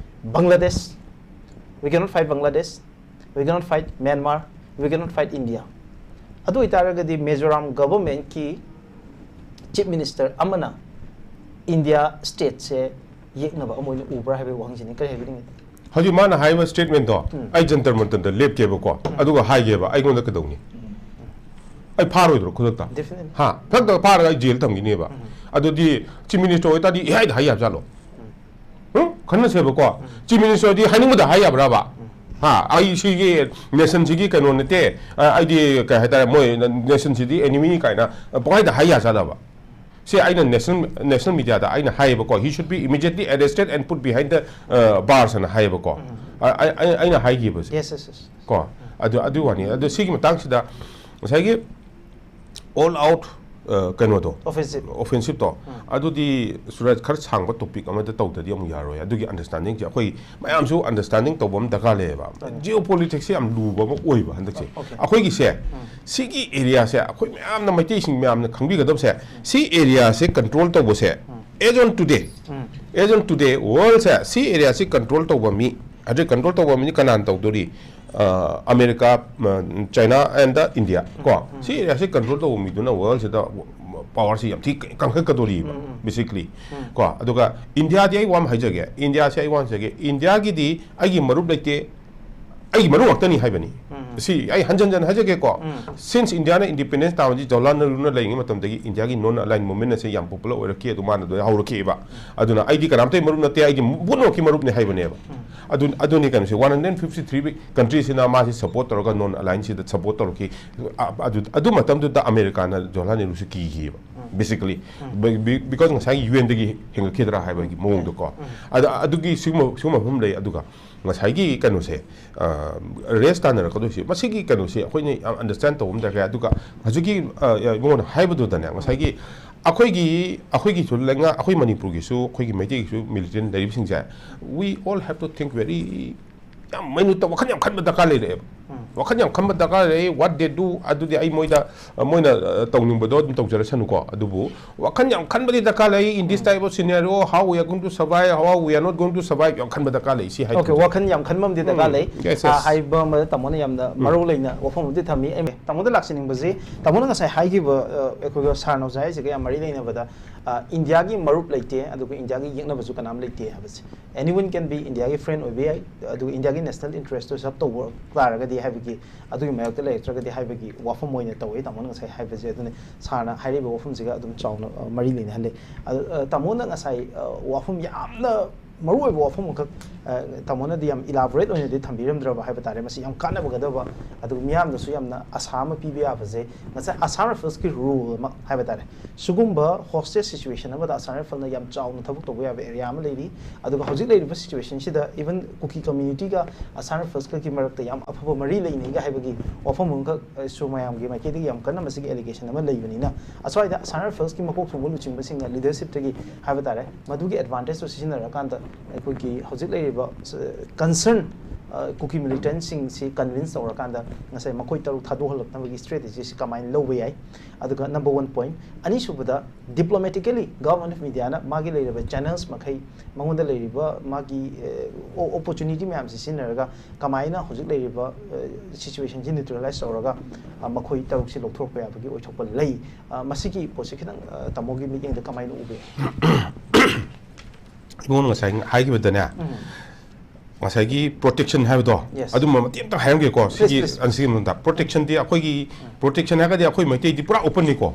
"Bangladesh, we cannot fight Bangladesh, we cannot fight Myanmar, we cannot fight India." ꯑꯗꯨ ꯑꯣꯏꯇꯥꯔꯒꯗꯤ ꯃꯤꯖꯣꯔꯥꯝ government ꯀꯤ Chief Minister ꯑꯃꯅ India state ꯁꯦ ꯌꯦꯛꯅꯕ ꯑꯃ ꯑꯣꯏꯅ ꯎꯕ꯭ꯔꯥ ꯍꯥꯏꯕꯒꯤ ꯋꯥꯍꯪꯁꯤꯅꯤ꯫ ꯀꯔꯤ ꯍꯥꯏꯕꯤꯅꯤꯡꯉꯤ? ꯍꯧꯖꯤꯛ ꯃꯥꯅ ꯍꯥꯏꯔꯤꯕ statement ꯗꯣ, ꯎꯝ꯫ "ꯑꯩ ꯖꯟꯇꯔ ꯃꯟꯇꯔꯗ ꯂꯦꯞꯀꯦꯕꯀꯣ, ꯎꯝ꯫ ꯑꯗꯨꯒ ꯍꯥꯏꯒꯦꯕ, ꯑꯩꯉꯣꯟꯗ ꯀꯩꯗꯧꯅꯤ? ꯎꯝ꯫ ꯑꯩ ꯐꯥꯔꯣꯏꯗ꯭ꯔꯣ ꯈꯨꯗꯛꯇ?" Definitely꯫ ꯍꯥ? ꯈꯨꯗꯛꯇ ꯐꯥꯔꯒ ꯑꯩ ꯖꯦꯜ ꯊꯝꯈꯤꯅꯦꯕ꯫ ꯎꯝ꯫ ꯑꯗꯨꯗꯤ Chief Minister ꯑꯣꯏꯇꯥꯔꯗꯤ ꯏꯍꯥꯏꯗ ꯍꯥꯏ ꯌꯥꯕꯖꯥꯠꯂꯣ? ꯎꯝ꯫ ꯈꯟꯅꯁꯦꯕꯀꯣ꯫ ꯆꯤꯐ ꯃꯤꯅꯤꯁꯇꯔꯗꯤ ꯍꯥꯏꯅꯤꯡꯕꯗ ꯍꯥꯏ ꯌꯥꯕ꯭ꯔꯥꯕ? ꯍꯥ, ꯑꯩ ꯁꯤꯒꯤ ꯅꯦꯁꯟꯁꯤꯒꯤ ꯀꯩꯅꯣ ꯅꯠꯇꯦ, ꯑ, ꯑꯩꯗꯤ ꯀꯩ ꯍꯥꯏꯇꯥꯔꯦ, ꯃꯣꯏ ꯅꯦꯁꯟꯁꯤꯗꯤ ꯑꯦꯅꯤꯃꯤꯅꯤ ꯀꯥꯏꯅ ꯄꯪꯍꯥꯏꯗ ꯍꯥꯏ ꯌꯥꯖꯥꯠꯂꯕ? ꯁꯤ ꯑꯩꯅ ꯅꯦꯁꯅꯦꯜ ꯅꯦꯁꯅꯦꯜ ꯃꯤꯗꯤꯌꯥꯗ ꯑꯩꯅ ꯍꯥꯏꯌꯦꯕꯀꯣ, "He should be immediately arrested and put behind the, uh, bars" ꯑꯅ ꯍꯥꯏꯌꯦꯕꯀꯣ꯫ ꯑ, ꯑꯩ- ꯑꯩ- ꯑꯩꯅ ꯍꯥꯏꯈꯤꯕꯁꯦ꯫ Yes, yes, yes. ꯀꯣ, ꯑꯗꯨ ꯑꯗꯨ ꯋꯥꯅꯤ꯫ ꯑꯗꯣ ꯁꯤꯒꯤ ꯃꯇꯥꯡꯁꯤꯗ ꯉꯁꯥꯏꯒꯤ ꯑꯣꯜ ꯑꯥꯎꯠ ꯀꯩꯅꯣꯗꯣ, Offensive. ꯑꯣꯐꯦꯟꯁꯤꯞꯇꯣ, ꯑꯗꯨꯗꯤ ꯁꯨꯔꯖ, ꯈꯔ ꯁꯥꯡꯕ ꯇꯣꯄꯤꯛ ꯑꯃꯗ ꯇꯧꯗꯗꯤ ꯑꯃꯨꯛ ꯌꯥꯔꯣꯏ꯫ ꯑꯗꯨꯒꯤ ꯑꯟꯗꯔꯁ꯭ꯇꯦꯟꯗꯤꯡꯁꯦ ꯑꯩꯈꯣꯏ ꯃꯌꯥꯝꯁꯨ ꯑꯟꯗꯔꯁ꯭ꯇꯦꯟꯗꯤꯡ ꯇꯧꯕ ꯑꯃ ꯗꯔꯀꯥꯔ ꯂꯩꯌꯦꯕ꯫ ꯖꯤꯑꯣ ꯄꯣꯂꯤꯇꯤꯛꯁꯁꯦ ꯌꯥꯝ ꯂꯨꯕ ꯑꯃ ꯑꯣꯏꯕ ꯍꯟꯗꯛꯁꯦ꯫ Okay. ꯑꯩꯈꯣꯏꯒꯤꯁꯦ ꯁꯤꯒꯤ ꯑꯦꯔꯤꯌꯥꯁꯦ ꯑꯩꯈꯣꯏ ꯃꯌꯥꯝꯅ, ꯃꯩꯇꯩꯁꯤꯡ ꯃꯌꯥꯝꯅ ꯈꯪꯕꯤꯒꯗꯕꯁꯦ, ꯁꯤ ꯑꯦꯔꯤꯌꯥꯁꯦ ꯀꯟꯇ꯭ꯔꯣꯜ ꯇꯧꯕꯁꯦ, as on today, as on today, ꯋꯥꯔꯜꯁꯦ ꯁꯤ ꯑꯦꯔꯤꯌꯥꯁꯤ ꯀꯟꯇ꯭ꯔꯣꯜ ꯇꯧꯕ ꯃꯤ, ꯍꯧꯖꯤꯛ ꯀꯟꯇ꯭ꯔꯣꯜ ꯇꯧꯕ ꯃꯤꯅꯤ ꯀꯅꯥꯅ ꯇꯧꯗꯣꯔꯤ? ꯑ, America, China and the India, ꯀꯣ? ꯁꯤ ꯑꯦꯔꯤꯌꯥꯁꯤ ꯀꯟꯇ꯭ꯔꯣꯜ ꯇꯧꯕ ꯃꯤꯗꯨꯅ ꯋꯥꯔꯜꯁꯤꯗ ꯄꯋꯥꯔꯁꯤ ꯌꯥꯝ ꯊꯤ ꯀꯟꯈꯠꯀꯗꯣꯔꯤꯕ, basically꯫ ꯀꯣ, ꯑꯗꯨꯒ ꯏꯟꯗꯤꯌꯥꯗꯤ ꯑꯩ ꯋꯥ ꯑꯃ ꯍꯥꯏꯖꯒꯦ, ꯏꯟꯗꯤꯌꯥꯁꯤ ꯑꯩ ꯋꯥ ꯑꯃ ꯍꯥꯏꯖꯒꯦ, ꯏꯟꯗꯤꯌꯥꯒꯤꯗꯤ ꯑꯩꯒꯤ ꯃꯔꯨꯞ ꯂꯩꯇꯦ, ꯑꯩꯒꯤ ꯃꯔꯨꯞ ꯉꯥꯛꯇꯅꯤ ꯍꯥꯏꯕꯅꯤ꯫ ꯁꯤ ꯑꯩ ꯍꯟꯖꯟ ꯍꯟꯖꯟ ꯍꯥꯏꯖꯒꯦꯀꯣ꯫ Since ꯏꯟꯗꯤꯌꯥꯅ ꯏꯟꯗꯤꯄꯦꯟꯗꯦꯟꯁ ꯇꯥꯕꯁꯤ ꯖꯋꯥꯍꯔꯂꯥꯜ ꯅꯦꯍꯔꯨꯅ ꯂꯩꯔꯤꯉꯩ ꯃꯇꯝꯗꯒꯤ ꯏꯟꯗꯤꯌꯥꯒꯤ ꯅꯣꯟ ꯑꯂꯥꯏꯟ ꯃꯨꯚꯃꯦꯟ ꯑꯁꯦ ꯌꯥꯝ ꯄꯣꯄꯨꯂꯔ ꯑꯣꯏꯔꯛꯈꯤ, ꯑꯗꯨ ꯃꯥꯅ ꯑꯗꯨꯗ ꯍꯧꯔꯛꯈꯤꯕ꯫ ꯑꯗꯨꯅ ꯑꯩꯗꯤ ꯀꯅꯥꯝꯇꯒꯤ ꯃꯔꯨꯞ ꯅꯠꯇꯦ, ꯑꯩꯗꯤ ꯄꯨꯝꯅꯃꯛꯀꯤ ꯃꯔꯨꯞꯅꯤ ꯍꯥꯏꯕꯅꯦꯕ꯫ ꯑꯗꯨ ꯑꯗꯨꯅꯤ ꯀꯩꯅꯣꯁꯦ, ꯋꯥꯟ ꯍꯟꯗ꯭ꯔꯦꯠ ꯐꯤꯐꯇꯤ ꯊ꯭ꯔꯤ ꯀꯟꯇ꯭ꯔꯤꯁꯤꯅ ꯃꯥꯁꯤ ꯁꯄꯣꯔꯠ ꯇꯧꯔꯒ ꯅꯣꯟ ꯑꯂꯥꯏꯟꯁꯤꯗ ꯁꯄꯣꯔꯠ ꯇꯧꯔꯛꯈꯤ꯫ ꯑ- ꯑꯗꯨ ꯑꯗꯨ ꯃꯇꯝꯗꯨꯗ ꯑꯃꯦꯔꯤꯀꯥꯅ ꯖꯋꯥꯍꯔꯂꯥꯜ ꯅꯦꯍꯔꯨꯁꯤ ꯀꯤꯈꯤꯕ, basically꯫ Because ꯉꯁꯥꯏꯒꯤ ꯌꯨ ꯑꯦꯟꯗꯒꯤ ꯍꯦꯟꯒꯠꯈꯤꯗ꯭ꯔꯥ ꯍꯥꯏꯕꯒꯤ ꯃꯑꯣꯡꯗꯀꯣ꯫ ꯑꯗ ꯑꯗꯨꯒꯤ ꯁꯤꯒꯨꯝꯕ ꯁꯤꯒꯨꯝꯕ ꯃꯐꯝ ꯂꯩ꯫ ꯑꯗꯨꯒ ꯉꯁꯥꯏꯒꯤ ꯀꯩꯅꯣꯁꯦ, ꯔꯦꯁ ꯇꯥꯟꯅꯔꯛꯀꯗꯣꯏꯁꯦ, ꯃꯁꯤꯒꯤ ꯀꯩꯅꯣꯁꯦ ꯑꯩꯈꯣꯏꯅ ꯌꯥꯝ ꯑꯟꯗꯔꯁ꯭ꯇꯦꯟ ꯇꯧꯕ ꯑꯃ ꯗꯔꯀꯥꯔ꯫ ꯑꯗꯨꯒ ꯍꯧꯖꯤꯛꯀꯤ, ꯑ, ꯏꯕꯨꯡꯉꯣꯅ ꯍꯥꯏꯕꯗꯨꯗꯅꯦ, ꯉꯁꯥꯏꯒꯤ ꯑꯩꯈꯣꯏꯒꯤ ꯑꯩꯈꯣꯏꯒꯤꯁꯨ ꯂꯩꯉꯥꯛ, ꯑꯩꯈꯣꯏ ꯃꯅꯤꯄꯨꯔꯒꯤꯁꯨ, ꯑꯩꯈꯣꯏꯒꯤ ꯃꯩꯇꯩꯒꯤꯁꯨ ꯃꯤꯂꯤꯇꯦꯟ ꯂꯩꯔꯤꯕꯁꯤꯡꯁꯦ, we all have to think very, ꯌꯥꯝ ꯃꯩꯅꯨ ꯋꯥꯈꯜ ꯌꯥꯝ ꯈꯟꯕ ꯗꯔꯀꯥꯔ ꯂꯩꯔꯛꯑꯦꯕ꯫ ꯋꯥꯈꯜ ꯌꯥꯝ ꯈꯟꯕ ꯗꯔꯀꯥꯔ ꯂꯩ꯫ What they do, ꯑꯗꯨꯗꯤ ꯑꯩ ꯃꯣꯏꯗ, ꯃꯣꯏꯅ, ꯑ, ꯇꯧꯅꯤꯡꯕꯗꯣ ꯑꯗꯨꯝ ꯇꯧꯖꯔꯁꯅꯨꯀꯣ꯫ ꯑꯗꯨꯕꯨ ꯋꯥꯈꯜ ꯌꯥꯝ ꯈꯟꯕꯗꯤ ꯗꯔꯀꯥꯔ ꯂꯩ꯫ In this type of scenario, how we are going to survive, how we are not going to survive, ꯌꯥꯝ ꯈꯟꯕ ꯗꯔꯀꯥꯔ ꯂꯩ꯫ ꯁꯤ ꯍꯥꯏ Okay, ꯋꯥꯈꯜ ꯌꯥꯝ ꯈꯟꯕ ꯑꯃꯗꯤ ꯗꯔꯀꯥꯔ ꯂꯩ꯫ Yes, ꯑ, yes. ꯍꯥꯏꯕ ꯑꯃꯗ ꯇꯥꯃꯣꯅ ꯌꯥꯝꯅ ꯃꯔꯧ ꯂꯩꯅ ꯋꯥꯐꯝ ꯑꯃꯗꯤ ꯊꯝꯃꯤ꯫ ꯑꯩ ꯇꯥꯃꯣꯗ ꯂꯥꯛꯆꯅꯤꯡꯕꯁꯤ, ꯇꯥꯃꯣꯅ ꯉꯁꯥꯏ ꯍꯥꯏꯈꯤꯕ, ꯑ, ꯑꯩꯈꯣꯏꯒ ꯁꯥꯔꯅ ꯍꯧꯖꯤꯛ ꯍꯥꯏꯔꯤꯁꯤꯒ ꯌꯥꯝ ꯃꯔꯤ ꯂꯩꯅꯕꯗ, ꯑ, ꯏꯟꯗꯤꯌꯥꯒꯤ ꯃꯔꯨꯞ ꯂꯩꯇꯦ, ꯑꯗꯨꯒ ꯏꯟꯗꯤꯌꯥꯒꯤ ꯌꯦꯛꯅꯕꯁꯨ ꯀꯅꯥꯝ ꯂꯩꯇꯦ ꯍꯥꯏꯕꯁꯦ꯫ Anyone can be ꯏꯟꯗꯤꯌꯥꯒꯤ ꯐ꯭ꯔꯦꯟ ꯑꯣꯏꯕ ꯌꯥꯏ, ꯑꯗꯨꯒ ꯏꯟꯗꯤꯌꯥꯒꯤ ꯅꯦꯁꯅꯦꯜ ꯏꯟꯇꯔꯦꯁꯇꯨ ꯁꯔꯞ ꯇꯧꯕ ꯇꯥꯔꯒꯗꯤ ꯍꯥꯏꯕꯒꯤ, ꯑꯗꯨꯒꯤ ꯃꯥꯌꯣꯛꯇ ꯂꯩꯔꯛꯇ꯭ꯔꯒꯗꯤ ꯍꯥꯏꯕꯒꯤ ꯋꯥꯐꯝ ꯑꯣꯏꯅ ꯇꯧꯋꯤ ꯇꯥꯃꯣꯅ ꯉꯁꯥꯏ ꯍꯥꯏꯕꯁꯦ꯫ ꯑꯗꯨꯅ ꯁꯥꯔꯅ ꯍꯥꯏꯔꯤꯕ ꯋꯥꯐꯝꯁꯤꯒ ꯑꯗꯨꯝ ꯆꯥꯎꯅ, ꯑ, ꯃꯔꯤ ꯂꯩꯅꯍꯜꯂꯦ꯫ ꯑꯗꯨ, ꯑ, ꯇꯥꯃꯣꯅ ꯉꯁꯥꯏ, ꯑ, ꯋꯥꯐꯝ ꯌꯥꯝꯅ ꯃꯔꯨꯑꯣꯏꯕ ꯋꯥꯐꯝ ꯑꯃꯈꯛ, ꯑ, ꯇꯥꯃꯣꯅꯗꯤ ꯌꯥꯝ ꯏꯂꯥꯕꯣꯔꯦꯠ ꯑꯣꯏꯅꯗꯤ ꯊꯝꯕꯤꯔꯝꯗ꯭ꯔꯕ ꯍꯥꯏꯕ ꯇꯥꯔꯦ꯫ ꯃꯁꯤ ꯌꯥꯝ ꯀꯥꯟꯅꯕꯒꯗꯕ, ꯑꯗꯨꯒ ꯃꯤꯌꯥꯝꯗꯁꯨ ꯌꯥꯝꯅ ꯑꯁꯥ ꯑꯃ ꯄꯤꯕ ꯌꯥꯕꯁꯦ, ꯉꯁꯥꯏ ꯑꯁꯥꯝ ꯔꯥꯏꯐꯜꯁꯀꯤ ꯔꯨꯜ ꯑꯃ ꯍꯥꯏꯕ ꯇꯥꯔꯦ꯫ ꯁꯤꯒꯨꯝꯕ ꯍꯣꯁꯇꯦꯖ ꯁꯤꯆꯨꯋꯦꯁꯟ ꯑꯃꯗ ꯑꯁꯥꯝ ꯔꯥꯏꯐꯜꯅ ꯌꯥꯝ ꯆꯥꯎꯅ ꯊꯕꯛ ꯇꯧꯕ ꯌꯥꯕ ꯑꯦꯔꯤꯌꯥ ꯑꯃ ꯂꯩꯔꯤ꯫ ꯑꯗꯨꯒ ꯍꯧꯖꯤꯛ ꯂꯩꯔꯤꯕ ꯁꯤꯆꯨꯋꯦꯁꯟꯁꯤꯗ ꯏꯚꯟ ꯀꯨꯀꯤ ꯀꯝꯃ꯭ꯌꯨꯅꯤꯇꯤꯒ ꯑꯁꯥꯝ ꯔꯥꯏꯐꯜꯁꯀꯒꯤ ꯃꯔꯛꯇ ꯌꯥꯝ ꯑꯐꯕ ꯃꯔꯤ ꯂꯩꯅꯩꯒ ꯍꯥꯏꯕꯒꯤ ꯋꯥꯐꯝ ꯑꯃꯈꯛ, ꯑ, ꯁꯨ ꯃꯌꯥꯝꯒꯤ ꯃꯥꯏꯀꯩꯗꯒꯤ ꯌꯥꯝ ꯀꯟꯅ ꯃꯁꯤꯒꯤ ꯑꯦꯂꯤꯒꯦꯁꯟ ꯑꯃ ꯂꯩꯕꯅꯤꯅ, ꯑꯁ꯭ꯋꯥꯏꯗ ꯑꯁꯥꯝ ꯔꯥꯏꯐꯜꯁꯀꯤ ꯃꯀꯣꯛ ꯊꯣꯡꯕ ꯂꯨꯆꯤꯡꯕꯁꯤꯡꯅ, ꯂꯤꯗꯔꯁꯤꯞꯇꯒꯤ ꯍꯥꯏꯕ ꯇꯥꯔꯦ, ꯃꯗꯨꯒꯤ ꯑꯦꯗꯚꯥꯟꯇꯦꯖꯇꯨ ꯁꯤꯖꯤꯟꯅꯔꯀꯥꯟꯗ ꯑꯩꯈꯣꯏꯒꯤ ꯍꯧꯖꯤꯛ ꯂꯩꯔꯤꯕ, ꯑ, ꯀꯟꯁꯔꯟ, ꯑ, ꯀꯨꯀꯤ ꯃꯤꯂꯤꯇꯦꯟꯠꯁꯤꯡꯁꯤ ꯀꯟꯚꯤꯟꯁ ꯇꯧꯔꯀꯥꯟꯗ ꯉꯁꯥꯏ ꯃꯈꯣꯏ ꯇꯔꯨꯛ ꯊꯥꯗꯣꯛꯍꯜꯂꯛꯅꯕꯒꯤ ꯁ꯭ꯇ꯭ꯔꯦꯇꯦꯖꯤꯁꯤ ꯀꯃꯥꯏꯅ ꯂꯧꯕ ꯌꯥꯏ? ꯑꯗꯨꯒ ꯅꯝꯕꯔ ꯋꯥꯟ ꯄꯣꯏꯟꯠ꯫ ꯑꯅꯤꯁꯨꯕꯗ, ꯗꯤꯄ꯭ꯂꯣꯃꯦꯇꯤꯀꯦꯂꯤ ꯒꯚꯔꯟꯃꯦꯟꯠ ꯑꯣꯐ ꯏꯟꯗꯤꯌꯥꯅ ꯃꯥꯒꯤ ꯂꯩꯔꯤꯕ ꯆꯦꯅꯦꯜꯁ ꯃꯈꯩ, ꯃꯉꯣꯟꯗ ꯂꯩꯔꯤꯕ ꯃꯥꯒꯤ, ꯑ, ꯑꯣ-, ꯑꯣꯄꯣꯔꯆꯨꯅꯤꯇꯤ ꯃꯌꯥꯝꯁꯤ ꯁꯤꯖꯤꯟꯅꯔꯒ ꯀꯃꯥꯏꯅ ꯍꯧꯖꯤꯛ ꯂꯩꯔꯤꯕ, ꯑ, ꯁꯤꯆꯨꯋꯦꯁꯟꯁꯤ ꯅ꯭ꯌꯨꯇ꯭ꯔꯦꯂꯥꯏꯁ ꯇꯧꯔꯒ, ꯑ, ꯃꯈꯣꯏ ꯇꯔꯨꯛꯁꯤ ꯂꯧꯊꯣꯔꯛꯄ ꯌꯥꯕꯒꯤ ꯑꯣꯏꯊꯣꯛꯄ ꯂꯩ? ꯑ, ꯃꯁꯤꯒꯤ ꯄꯣꯠꯁꯤ ꯈꯤꯇꯪ, ꯑ, ꯇꯥꯃꯣꯒꯤ ꯃꯤꯠꯌꯦꯡꯗ ꯀꯃꯥꯏꯅ ꯎꯕꯤ? ꯏꯕꯨꯡꯉꯣ ꯉꯁꯥꯏ ꯍꯥꯏꯈꯤꯕꯗꯅꯦ, ꯎꯝ. ꯉꯁꯥꯏꯒꯤ ꯄ꯭ꯔꯣꯇꯦꯛꯁꯟ ꯍꯥꯏꯕꯗꯣ, Yes. ꯑꯗꯨꯝꯕ ꯃꯇꯦꯛ ꯑꯝꯇ ꯍꯥꯏꯔꯝꯒꯦꯀꯣ꯫ ꯁꯤꯒꯤ please. ꯑꯁꯤꯒꯤ ꯃꯅꯨꯡꯗ ꯄ꯭ꯔꯣꯇꯦꯛꯁꯟꯗꯤ ꯑꯩꯈꯣꯏꯒꯤ, ꯄ꯭ꯔꯣꯇꯦꯛꯁꯟ ꯍꯥꯏꯔꯒꯗꯤ ꯑꯩꯈꯣꯏ ꯃꯩꯇꯩꯗꯤ ꯄꯨꯔꯥ ꯑꯣꯄꯟꯅꯤꯀꯣ꯫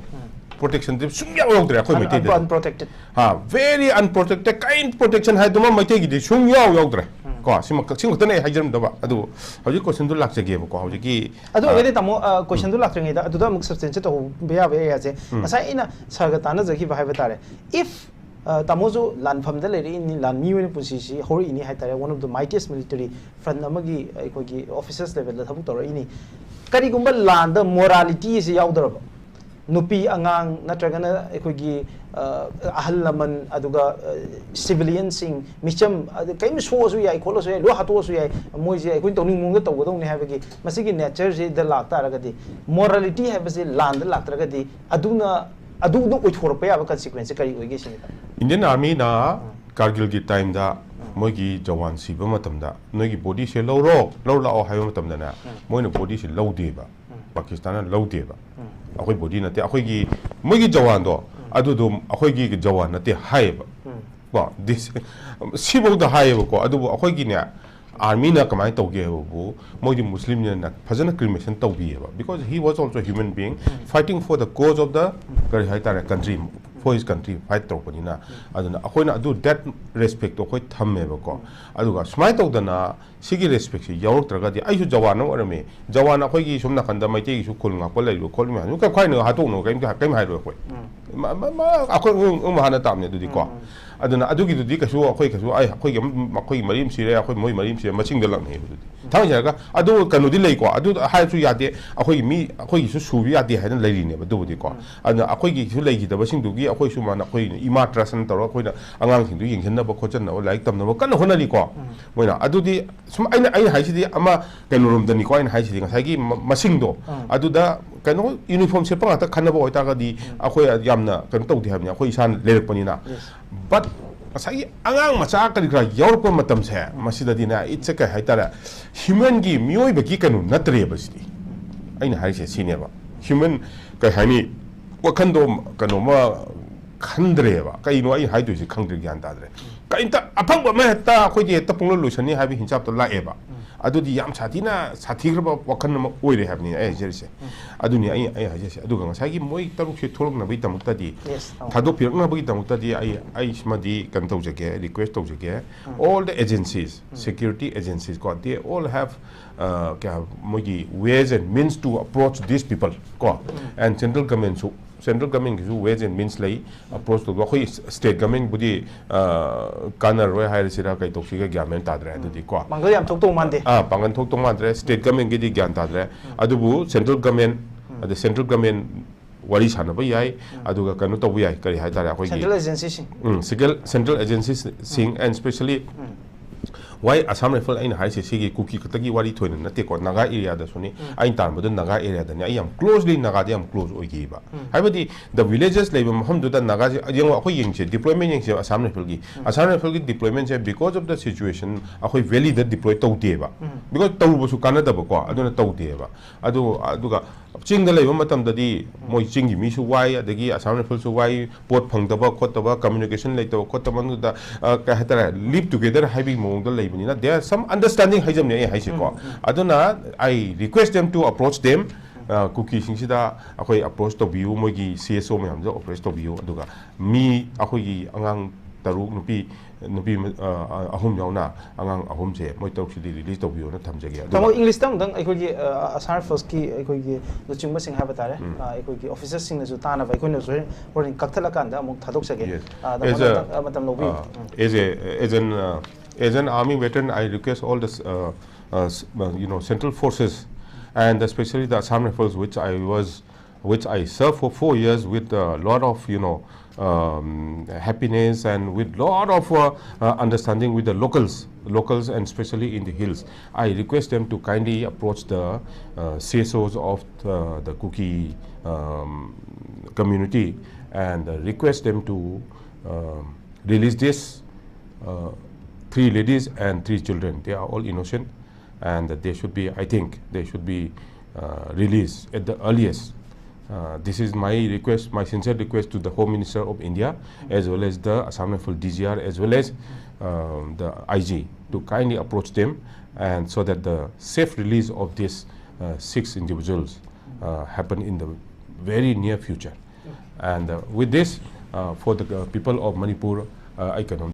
ꯄ꯭ꯔꯣꯇꯦꯛꯁꯟꯗꯤ ꯁꯨꯡꯌꯥꯎ ꯌꯥꯎꯗ꯭ꯔꯦ ꯑꯩꯈꯣꯏ ꯃꯩꯇꯩꯗꯗꯤ꯫ ꯑꯟꯄ꯭ꯔꯣꯇꯦꯛꯇꯦꯠ꯫ ꯍꯥ, ꯚꯦꯔꯤ ꯑꯟꯄ꯭ꯔꯣꯇꯦꯛꯇꯦꯠ, ꯀꯔꯤ ꯄ꯭ꯔꯣꯇꯦꯛꯁꯟ ꯍꯥꯏꯗꯨꯃ ꯃꯩꯇꯩꯒꯤꯗꯤ ꯁꯨꯡꯌꯥꯎ ꯌꯥꯎꯗ꯭ꯔꯦ꯫ ꯀꯣ, ꯁꯤꯃ ꯁꯤꯃ ꯈꯛꯇꯅꯦ ꯑꯩ ꯍꯥꯏꯖꯔꯝꯗꯕ꯫ ꯑꯗꯨꯕꯨ ꯍꯧꯖꯤꯛ ꯀꯣꯏꯁꯟꯗꯨ ꯂꯥꯛꯆꯒꯦꯕꯀꯣ꯫ ꯍꯧꯖꯤꯛꯀꯤ, ꯑꯗꯨ ꯑ, ꯑꯣꯏꯔꯒꯗꯤ ꯇꯥꯃꯣ, ꯑ, ꯀꯣꯏꯁꯟꯗꯨ ꯂꯥꯛꯇ꯭ꯔꯤꯉꯩꯗ ꯑꯗꯨꯗ ꯑꯃꯨꯛ ꯁꯕꯁꯇꯦꯟꯁꯦ ꯇꯧꯍꯧꯕ ꯌꯥꯕ ꯑꯦꯔꯤꯌꯥꯁꯦ, ꯉꯁꯥꯏ ꯑꯩꯅ ꯁꯥꯔꯒ ꯇꯥꯟꯅꯖꯈꯤꯕ ꯍꯥꯏꯕ ꯇꯥꯔꯦ꯫ If, ꯑ, ꯇꯥꯃꯣꯁꯨ ꯂꯥꯟꯐꯝꯗ ꯂꯩꯔꯛꯏꯅꯤ, ꯂꯥꯟꯃꯤ ꯑꯣꯏꯅ ꯄꯨꯟꯁꯤꯁꯤ ꯍꯧꯔꯛꯏꯅꯤ ꯍꯥꯏ ꯇꯥꯔꯦ, one of the mightiest military front ꯑꯃꯒꯤ ꯑꯩꯈꯣꯏꯒꯤ ꯑꯣꯐꯤꯁꯔꯁ ꯂꯦꯚꯦꯜꯗ ꯊꯕꯛ ꯇꯧꯔꯛꯏꯅꯤ꯫ ꯀꯔꯤꯒꯨꯝꯕ ꯂꯥꯟꯗ ꯃꯣꯔꯥꯂꯤꯇꯤ ꯑꯁꯤ ꯌꯥꯎꯗ꯭ꯔꯕ, ꯅꯨꯄꯤ ꯑꯉꯥꯡ ꯅꯠꯇ꯭ꯔꯒꯅ ꯑꯩꯈꯣꯏꯒꯤ, ꯑ, ꯑꯍꯜ ꯂꯃꯟ, ꯑꯗꯨꯒ, ꯑ, ꯁꯤꯚꯤꯂꯤꯌꯟꯁꯤꯡ, ꯃꯤꯆꯝ, ꯑꯗ ꯀꯔꯤꯝ ꯁꯣꯛꯑꯁꯨ ꯌꯥꯏ, ꯈꯣꯠꯂꯁꯨ ꯌꯥꯏ, ꯂꯣꯏ ꯍꯥꯠꯇꯣꯛꯑꯁꯨ ꯌꯥꯏ, ꯃꯣꯏꯁꯦ ꯑꯩꯈꯣꯏꯅ ꯇꯧꯅꯤꯡ ꯃꯑꯣꯡꯗ ꯇꯧꯒꯗꯧꯅꯤ ꯍꯥꯏꯕꯒꯤ ꯃꯁꯤꯒꯤ ꯅꯦꯆꯔꯁꯤꯗ ꯂꯥꯛꯇꯥꯔꯒꯗꯤ, ꯃꯣꯔꯥꯂꯤꯇꯤ ꯍꯥꯏꯕꯁꯤ ꯂꯥꯟꯗ ꯂꯥꯛꯇ꯭ꯔꯒꯗꯤ, ꯑꯗꯨꯅ, ꯑꯗꯨꯅ ꯑꯣꯏꯊꯣꯔꯛꯄ ꯌꯥꯕ ꯀꯟꯁꯤꯀ꯭ꯋꯦꯟꯁꯁꯦ ꯀꯔꯤ ꯑꯣꯏꯒꯦ ꯁꯤꯅꯤꯗ? ꯏꯟꯗꯤꯌꯟ ꯑꯥꯔꯃꯤꯅ ꯀꯥꯔꯒꯤꯜꯒꯤ ꯇꯥꯏꯝꯗ ꯃꯣꯏꯒꯤ ꯖꯋꯥꯟ ꯁꯤꯕ ꯃꯇꯝꯗ, "ꯅꯣꯏꯒꯤ ꯕꯣꯗꯤꯁꯦ ꯂꯧꯔꯣ, ꯂꯧꯔ ꯂꯥꯛꯑꯣ" ꯍꯥꯏꯕ ꯃꯇꯝꯗꯅꯦ, ꯃꯣꯏꯅ ꯕꯣꯗꯤꯁꯦ ꯂꯧꯗꯦꯕ꯫ ꯄꯥꯀꯤꯁꯇꯥꯟꯅ ꯂꯧꯗꯦꯕ꯫ ꯑꯩꯈꯣꯏ ꯕꯣꯗꯤ ꯅꯠꯇꯦ, ꯑꯩꯈꯣꯏꯒꯤ, ꯃꯣꯏꯒꯤ ꯖꯋꯥꯟꯗꯣ, ꯑꯗꯨꯗꯣ ꯑꯩꯈꯣꯏꯒꯤ ꯖꯋꯥꯟ ꯅꯠꯇꯦ ꯍꯥꯏꯌꯦꯕ꯫ ꯀꯣ, ꯗꯤꯁ-, ꯁꯤꯐꯧꯗ ꯍꯥꯏꯌꯦꯕꯀꯣ꯫ ꯑꯗꯨꯕꯨ ꯑꯩꯈꯣꯏꯒꯤꯅꯦ, ꯑꯥꯔꯃꯤꯅ ꯀꯃꯥꯏꯅ ꯇꯧꯒꯦ ꯍꯥꯏꯕꯕꯨ, ꯃꯣꯏꯗꯤ ꯃꯨꯁꯂꯤꯝꯅꯤꯅ ꯐꯖꯅ cremation ꯇꯧꯕꯤꯌꯦꯕ, because he was also human being fighting for the cause of the, ꯀꯔꯤ ꯍꯥꯏꯇꯥꯔꯦ, country꯫ for his country fight ꯇꯧꯔꯛꯄꯅꯤꯅ꯫ ꯑꯗꯨꯅ ꯑꯩꯈꯣꯏꯅ ꯑꯗꯨ that respectꯇꯣ ꯑꯩꯈꯣꯏ ꯊꯝꯃꯦꯕꯀꯣ꯫ ꯑꯗꯨꯒ ꯁꯨꯃꯥꯏꯅ ꯇꯧꯗꯅ ꯁꯤꯒꯤ respectꯁꯤ ꯌꯥꯎꯔꯛꯇ꯭ꯔꯒꯗꯤ, ꯑꯩꯁꯨ ꯖꯋꯥꯟ ꯑꯃ ꯑꯣꯏꯔꯝꯃꯤ꯫ ꯖꯋꯥꯟ ꯑꯩꯈꯣꯏꯒꯤ ꯁꯣꯝ ꯅꯥꯀꯟꯗ ꯃꯩꯇꯩꯒꯤꯁꯨ ꯈꯨꯜ ꯉꯥꯛꯄ ꯂꯩꯔꯤꯕ ꯈꯣꯠꯂꯤ ꯃꯌꯥꯝꯁꯨ ꯀꯩꯝ ꯈꯥꯏꯅ ꯍꯥꯠꯇꯣꯛꯅꯕ ꯀꯩꯝ ꯀꯩꯝ ꯍꯥꯏꯔꯣꯏ ꯑꯩꯈꯣꯏ꯫ ꯃ- ꯃ- ꯃ- ꯑꯩꯈꯣꯏ ꯑꯃꯨꯛ ꯑꯃꯨꯛ ꯍꯥꯟꯅ ꯇꯥꯕꯅꯦ ꯑꯗꯨꯗꯤꯀꯣ꯫ ꯑꯗꯨꯅ ꯑꯗꯨꯒꯤꯗꯨꯗꯤ ꯀꯩꯁꯨ ꯑꯩꯈꯣꯏ ꯀꯩꯁꯨ ꯑꯩ ꯑꯩꯈꯣꯏꯒꯤ ꯑꯃ- ꯑꯩꯈꯣꯏꯒꯤ ꯃꯔꯤ ꯑꯃ ꯁꯤꯔꯦ, ꯑꯩꯈꯣꯏ ꯃꯣꯏ ꯃꯔꯤ ꯑꯃ ꯁꯤꯔꯦ, ꯃꯁꯤꯡꯗ ꯂꯥꯛꯅꯩꯌꯦꯕ ꯑꯗꯨꯗꯤ꯫ ꯊꯥꯡꯃꯩ ꯁꯦꯡꯅ ꯍꯥꯏꯔꯒ ꯑꯗꯨ ꯀꯩꯅꯣꯗꯤ ꯂꯩꯀꯣ, ꯑꯗꯨ ꯍꯥꯏꯔꯁꯨ ꯌꯥꯗꯦ, ꯑꯩꯈꯣꯏꯒꯤ ꯃꯤ ꯑꯩꯈꯣꯏꯒꯤꯁꯨ ꯁꯨꯕ ꯌꯥꯗꯦ ꯍꯥꯏꯅ ꯂꯩꯔꯤꯅꯦꯕ ꯑꯗꯨꯕꯨꯗꯤꯀꯣ꯫ ꯑꯗꯨꯅ ꯑꯩꯈꯣꯏꯒꯤꯁꯨ ꯂꯩꯈꯤꯗꯕꯁꯤꯡꯗꯨꯒꯤ ꯑꯩꯈꯣꯏꯁꯨ ꯃꯥꯅ ꯑꯩꯈꯣꯏ ꯏꯃꯥ ꯇ꯭ꯔꯁꯅ ꯇꯧꯔꯒ ꯑꯩꯈꯣꯏꯅ ꯑꯉꯥꯡꯁꯤꯡꯗꯨ ꯌꯦꯡꯁꯤꯟꯅꯕ ꯈꯣꯠꯆꯟꯅꯕ ꯂꯥꯏꯔꯤꯛ ꯇꯝꯅꯕ ꯀꯟꯅ ꯍꯣꯠꯅꯔꯤꯀꯣ꯫ ꯃꯣꯏꯅ ꯑꯗꯨꯗꯤ ꯁꯨꯝ ꯑꯩꯅ ꯑꯩꯅ ꯍꯥꯏꯁꯤꯗꯤ ꯑꯃ ꯀꯩꯅꯣꯔꯣꯝꯗꯅꯤꯀꯣ, ꯑꯩꯅ ꯍꯥꯏꯁꯤꯗꯤ ꯉꯁꯥꯏꯒꯤ ꯃ- ꯃꯁꯤꯡꯗꯣ ꯑꯗꯨꯗ ꯀꯩꯅꯣ ꯌꯨꯅꯤꯐꯣꯔꯝ ꯁꯦꯠꯄ ꯉꯥꯛꯇ ꯈꯟꯅꯕ ꯑꯣꯏꯇꯥꯔꯒꯗꯤ ꯑꯩꯈꯣꯏ ꯌꯥꯝꯅ ꯀꯩꯅꯣ ꯇꯧꯗꯦ ꯍꯥꯏꯕꯅꯤ, ꯑꯩꯈꯣꯏ ꯏꯁꯥꯅ ꯂꯩꯔꯛꯄꯅꯤꯅ꯫ But ꯉꯁꯥꯏꯒꯤ ꯑꯉꯥꯡ ꯃꯆꯥ ꯀꯔꯤ ꯀꯔꯥ ꯌꯥꯎꯔꯛꯄ ꯃꯇꯝꯁꯦ, ꯃꯁꯤꯗꯗꯤꯅꯦ, it's a ꯀꯩ ꯍꯥꯏꯇꯥꯔꯦ, humanꯒꯤ, ꯃꯤꯑꯣꯏꯕꯒꯤ ꯀꯩꯅꯣ ꯅꯠꯇ꯭ꯔꯦꯕ ꯁꯤꯗꯤ꯫ ꯑꯩꯅ ꯍꯥꯏꯔꯤꯁꯦ ꯁꯤꯅꯦꯕ꯫ Human ꯀꯩ ꯍꯥꯏꯅꯤ, ꯋꯥꯈꯟꯗꯣ ꯀꯩꯅꯣꯃ ꯈꯟꯗ꯭ꯔꯦꯕ꯫ ꯀꯩꯅꯣ ꯑꯩ ꯍꯥꯏꯗꯣꯏꯁꯦ ꯈꯪꯗ꯭ꯔꯦ, ꯒ꯭ꯌꯥꯟ ꯇꯥꯗ꯭ꯔꯦ꯫ ꯀꯩꯝꯇ ꯑꯐꯪꯕ ꯑꯃ ꯍꯦꯛꯇ ꯑꯩꯈꯣꯏꯗꯤ ꯍꯦꯛꯇ ꯄꯨꯡꯂꯣꯏ ꯂꯣꯏꯁꯟꯅꯤ ꯍꯥꯏꯕ ꯍꯤꯡꯁꯥꯞꯇ ꯂꯥꯛꯑꯦꯕ꯫ ꯑꯗꯨꯗꯤ ꯌꯥꯝ ꯁꯥꯊꯤꯅ ꯁꯥꯊꯤꯈ꯭ꯔꯕ ꯋꯥꯈꯜ ꯑꯃ ꯑꯣꯏꯔꯦ ꯍꯥꯏꯕꯅꯤ ꯑꯩ ꯍꯥꯏꯖꯔꯤꯁꯦ꯫ ꯑꯗꯨꯅꯤ ꯑꯩ ꯑꯩ ꯍꯥꯏꯖꯔꯤꯁꯦ꯫ ꯑꯗꯨꯒ ꯉꯁꯥꯏꯒꯤ ꯃꯣꯏ ꯇꯔꯨꯛꯁꯦ ꯊꯣꯛꯂꯛꯅꯕꯒꯤꯗꯃꯛꯇꯗꯤ, Yes, ꯑꯧ꯫ ꯊꯥꯗꯣꯛꯄꯤꯔꯛꯅꯕꯒꯤꯗꯃꯛꯇꯗꯤ ꯑꯩ ꯑꯩ ꯁꯤꯃꯗꯤ ꯀꯩꯅꯣ ꯇꯧꯖꯒꯦ, request ꯇꯧꯖꯒꯦ꯫ All the agencies, security agencies ꯀꯣ, they all have, uh, ꯀꯩ ꯍꯥꯏꯕ, ꯃꯣꯏꯒꯤ ways and means to approach these people ꯀꯣ꯫ And central governmentꯁꯨ, central governmentꯀꯤꯁꯨ ways and means ꯂꯩ approach ꯇꯧꯕ꯫ ꯑꯩꯈꯣꯏ state governmentꯕꯨꯗꯤ, ꯑ, ꯀꯥꯟꯅꯔꯣꯏ ꯍꯥꯏꯔꯁꯤꯔꯥ, ꯀꯩ ꯇꯧꯁꯤꯒꯦ, ꯒ꯭ꯌꯥꯟ ꯃꯦꯟ ꯇꯥꯗ꯭ꯔꯦ ꯑꯗꯨꯗꯤ ꯀꯣ꯫ ꯄꯥꯡꯒꯜ ꯌꯥꯝ ꯊꯣꯛꯇꯧ ꯃꯥꯟꯗꯦ꯫ ꯑꯥ, ꯄꯥꯡꯒꯜ ꯊꯣꯛꯇꯧ ꯃꯥꯟꯗ꯭ꯔꯦ꯫ State governmentꯀꯤꯗꯤ ꯒ꯭ꯌꯥꯟ ꯇꯥꯗ꯭ꯔꯦ꯫ ꯑꯗꯨꯕꯨ central government, ꯑꯗ central government ꯋꯥꯔꯤ ꯁꯥꯟꯅꯕ ꯌꯥꯏ, ꯑꯗꯨꯒ ꯀꯩꯅꯣ ꯇꯧꯕ ꯌꯥꯏ, ꯀꯔꯤ ꯍꯥꯏꯇꯥꯔꯦ, ꯑꯩꯈꯣꯏꯒꯤ Central agencyꯁꯤꯡ꯫ Um, central, central agencyꯁꯤꯡ and specially why Assam Rifle ꯑꯩꯅ ꯍꯥꯏꯔꯤꯁꯦ, ꯁꯤꯒꯤ ꯀꯨꯀꯤ ꯈꯛꯇꯒꯤ ꯋꯥꯔꯤ ꯊꯣꯏꯅ ꯅꯠꯇꯦꯀꯣ, ꯅꯥꯒꯥ areaꯗꯁꯨꯅꯤ꯫ ꯑꯩꯅ ꯇꯥꯟꯕꯗ ꯅꯥꯒꯥ areaꯗꯅꯤ꯫ ꯑꯩ ꯌꯥꯝ closely ꯅꯥꯒꯥꯗ ꯌꯥꯝ close ꯑꯣꯏꯈꯤꯕ꯫ ꯍꯥꯏꯕꯗꯤ the villages ꯂꯩꯕ ꯃꯐꯝꯗꯨꯗ ꯅꯥꯒꯥꯁꯦ, ꯌꯦꯡꯉꯣ, ꯑꯩꯈꯣꯏ ꯌꯦꯡꯁꯦ, deployment ꯌꯦꯡꯁꯦ, Assam Rifleꯒꯤ꯫ Assam Rifleꯒꯤ deploymentꯁꯦ because of the situation ꯑꯩꯈꯣꯏ valleyꯗ deploy ꯇꯧꯗꯦꯕ꯫ Because ꯇꯧꯔꯨꯕꯁꯨ ꯀꯥꯟꯅꯗꯕꯀꯣ, ꯑꯗꯨꯅ ꯇꯧꯗꯦꯕ꯫ ꯑꯗꯨ, ꯑꯗꯨꯒ ꯆꯤꯡꯗ ꯂꯩꯕ ꯃꯇꯝꯗꯗꯤ ꯃꯣꯏ ꯆꯤꯡꯒꯤ ꯃꯤꯁꯨ ꯋꯥꯏ, ꯑꯗꯒꯤ Assam Rifleꯁꯨ ꯋꯥꯏ, ꯄꯣꯠ ꯐꯪꯗꯕ ꯈꯣꯠꯇꯕ, communication ꯂꯩꯇꯕ ꯈꯣꯠꯇꯕ, ꯑꯗꯨꯗ, ꯑ, ꯀꯩ ꯍꯥꯏꯇꯥꯔꯦ, live together ꯍꯥꯏꯕꯒꯤ ꯃꯑꯣꯡꯗ ꯂꯩꯕꯅꯤꯅ, there are some understanding ꯍꯥꯏꯖꯕꯅꯦ ꯑꯩ ꯍꯥꯏꯁꯦꯀꯣ꯫ ꯑꯗꯨꯅ I request them to approach them, ꯑ, ꯀꯨꯀꯤꯁꯤꯡꯁꯤꯗ ꯑꯩꯈꯣꯏ ꯑꯦꯄ꯭ꯔꯣꯆ ꯇꯧꯕꯤꯌꯨ, ꯃꯣꯏꯒꯤ ꯁꯤ ꯑꯦꯁ ꯑꯣ ꯃꯌꯥꯝꯗꯣ ꯑꯦꯄ꯭ꯔꯣꯆ ꯇꯧꯕꯤꯌꯨ, ꯑꯗꯨꯒ ꯃꯤ ꯑꯩꯈꯣꯏꯒꯤ ꯑꯉꯥꯡ ꯇꯔꯨꯛ, ꯅꯨꯄꯤ, ꯅꯨꯄꯤ, ꯑ, ꯑ, ꯑꯍꯨꯝ ꯌꯥꯎꯅ ꯑꯉꯥꯡ ꯑꯍꯨꯝꯁꯦ ꯃꯣꯏ ꯇꯔꯨꯛꯁꯤꯗꯤ ꯔꯤꯂꯤꯁ ꯇꯧꯕꯤꯌꯣꯅ ꯊꯝꯖꯒꯦ꯫ ꯑꯗꯨꯒ ꯇꯥꯃꯣ, ꯏꯪꯂꯤꯁꯇ ꯑꯃꯨꯛꯇꯪ ꯑꯩꯈꯣꯏꯒꯤ, ꯑ, ꯑꯁꯥꯝ ꯔꯥꯏꯐꯜꯁꯀꯤ ꯑꯩꯈꯣꯏꯒꯤ ꯂꯨꯆꯤꯡꯕꯁꯤꯡ ꯍꯥꯏꯕ ꯇꯥꯔꯦ, ꯑ, ꯑꯩꯈꯣꯏꯒꯤ ꯑꯣꯐꯤꯁꯔꯁꯤꯡꯅꯁꯨ ꯇꯥꯅꯕ, ꯑꯩꯈꯣꯏꯅꯁꯨ ꯍꯣꯔꯦꯟ, ꯍꯣꯔꯦꯟ ꯀꯛꯊꯠꯂꯀꯥꯟꯗ ꯑꯃꯨꯛ ꯊꯥꯗꯣꯛꯆꯒꯦ꯫ Yes. ꯑ, As ꯇꯥꯃꯣꯅ a, ꯑꯃꯨꯛꯇꯪ, ꯑ, ꯃꯇꯝ ꯂꯧꯕꯤꯌꯨ꯫ uh, um. as a, as an, uh, as an army veteran, I request all the, uh, uh, s- uh, you know, central forces and especially the Assam Rifles, which I was, which I served for four years with a lot of, you know, um, happiness and with lot of, uh, uh, understanding with the locals, locals and especially in the hills. I request them to kindly approach the, uh, C S Os of the, the Kuki, um, community and, uh, request them to, um, release this, uh, three ladies and three children. They are all innocent, and they should be, I think, they should be, uh, released at the earliest. Uh, this is my request, my sincere request to the Home Minister of India, as well as the Assam Rifle D G R, as well as, um, the I G, to kindly approach them, and so that the safe release of these, uh, six individuals, uh, happen in the very near future. And, uh, with this, uh, for the, uh, people of Manipur, uh, I can only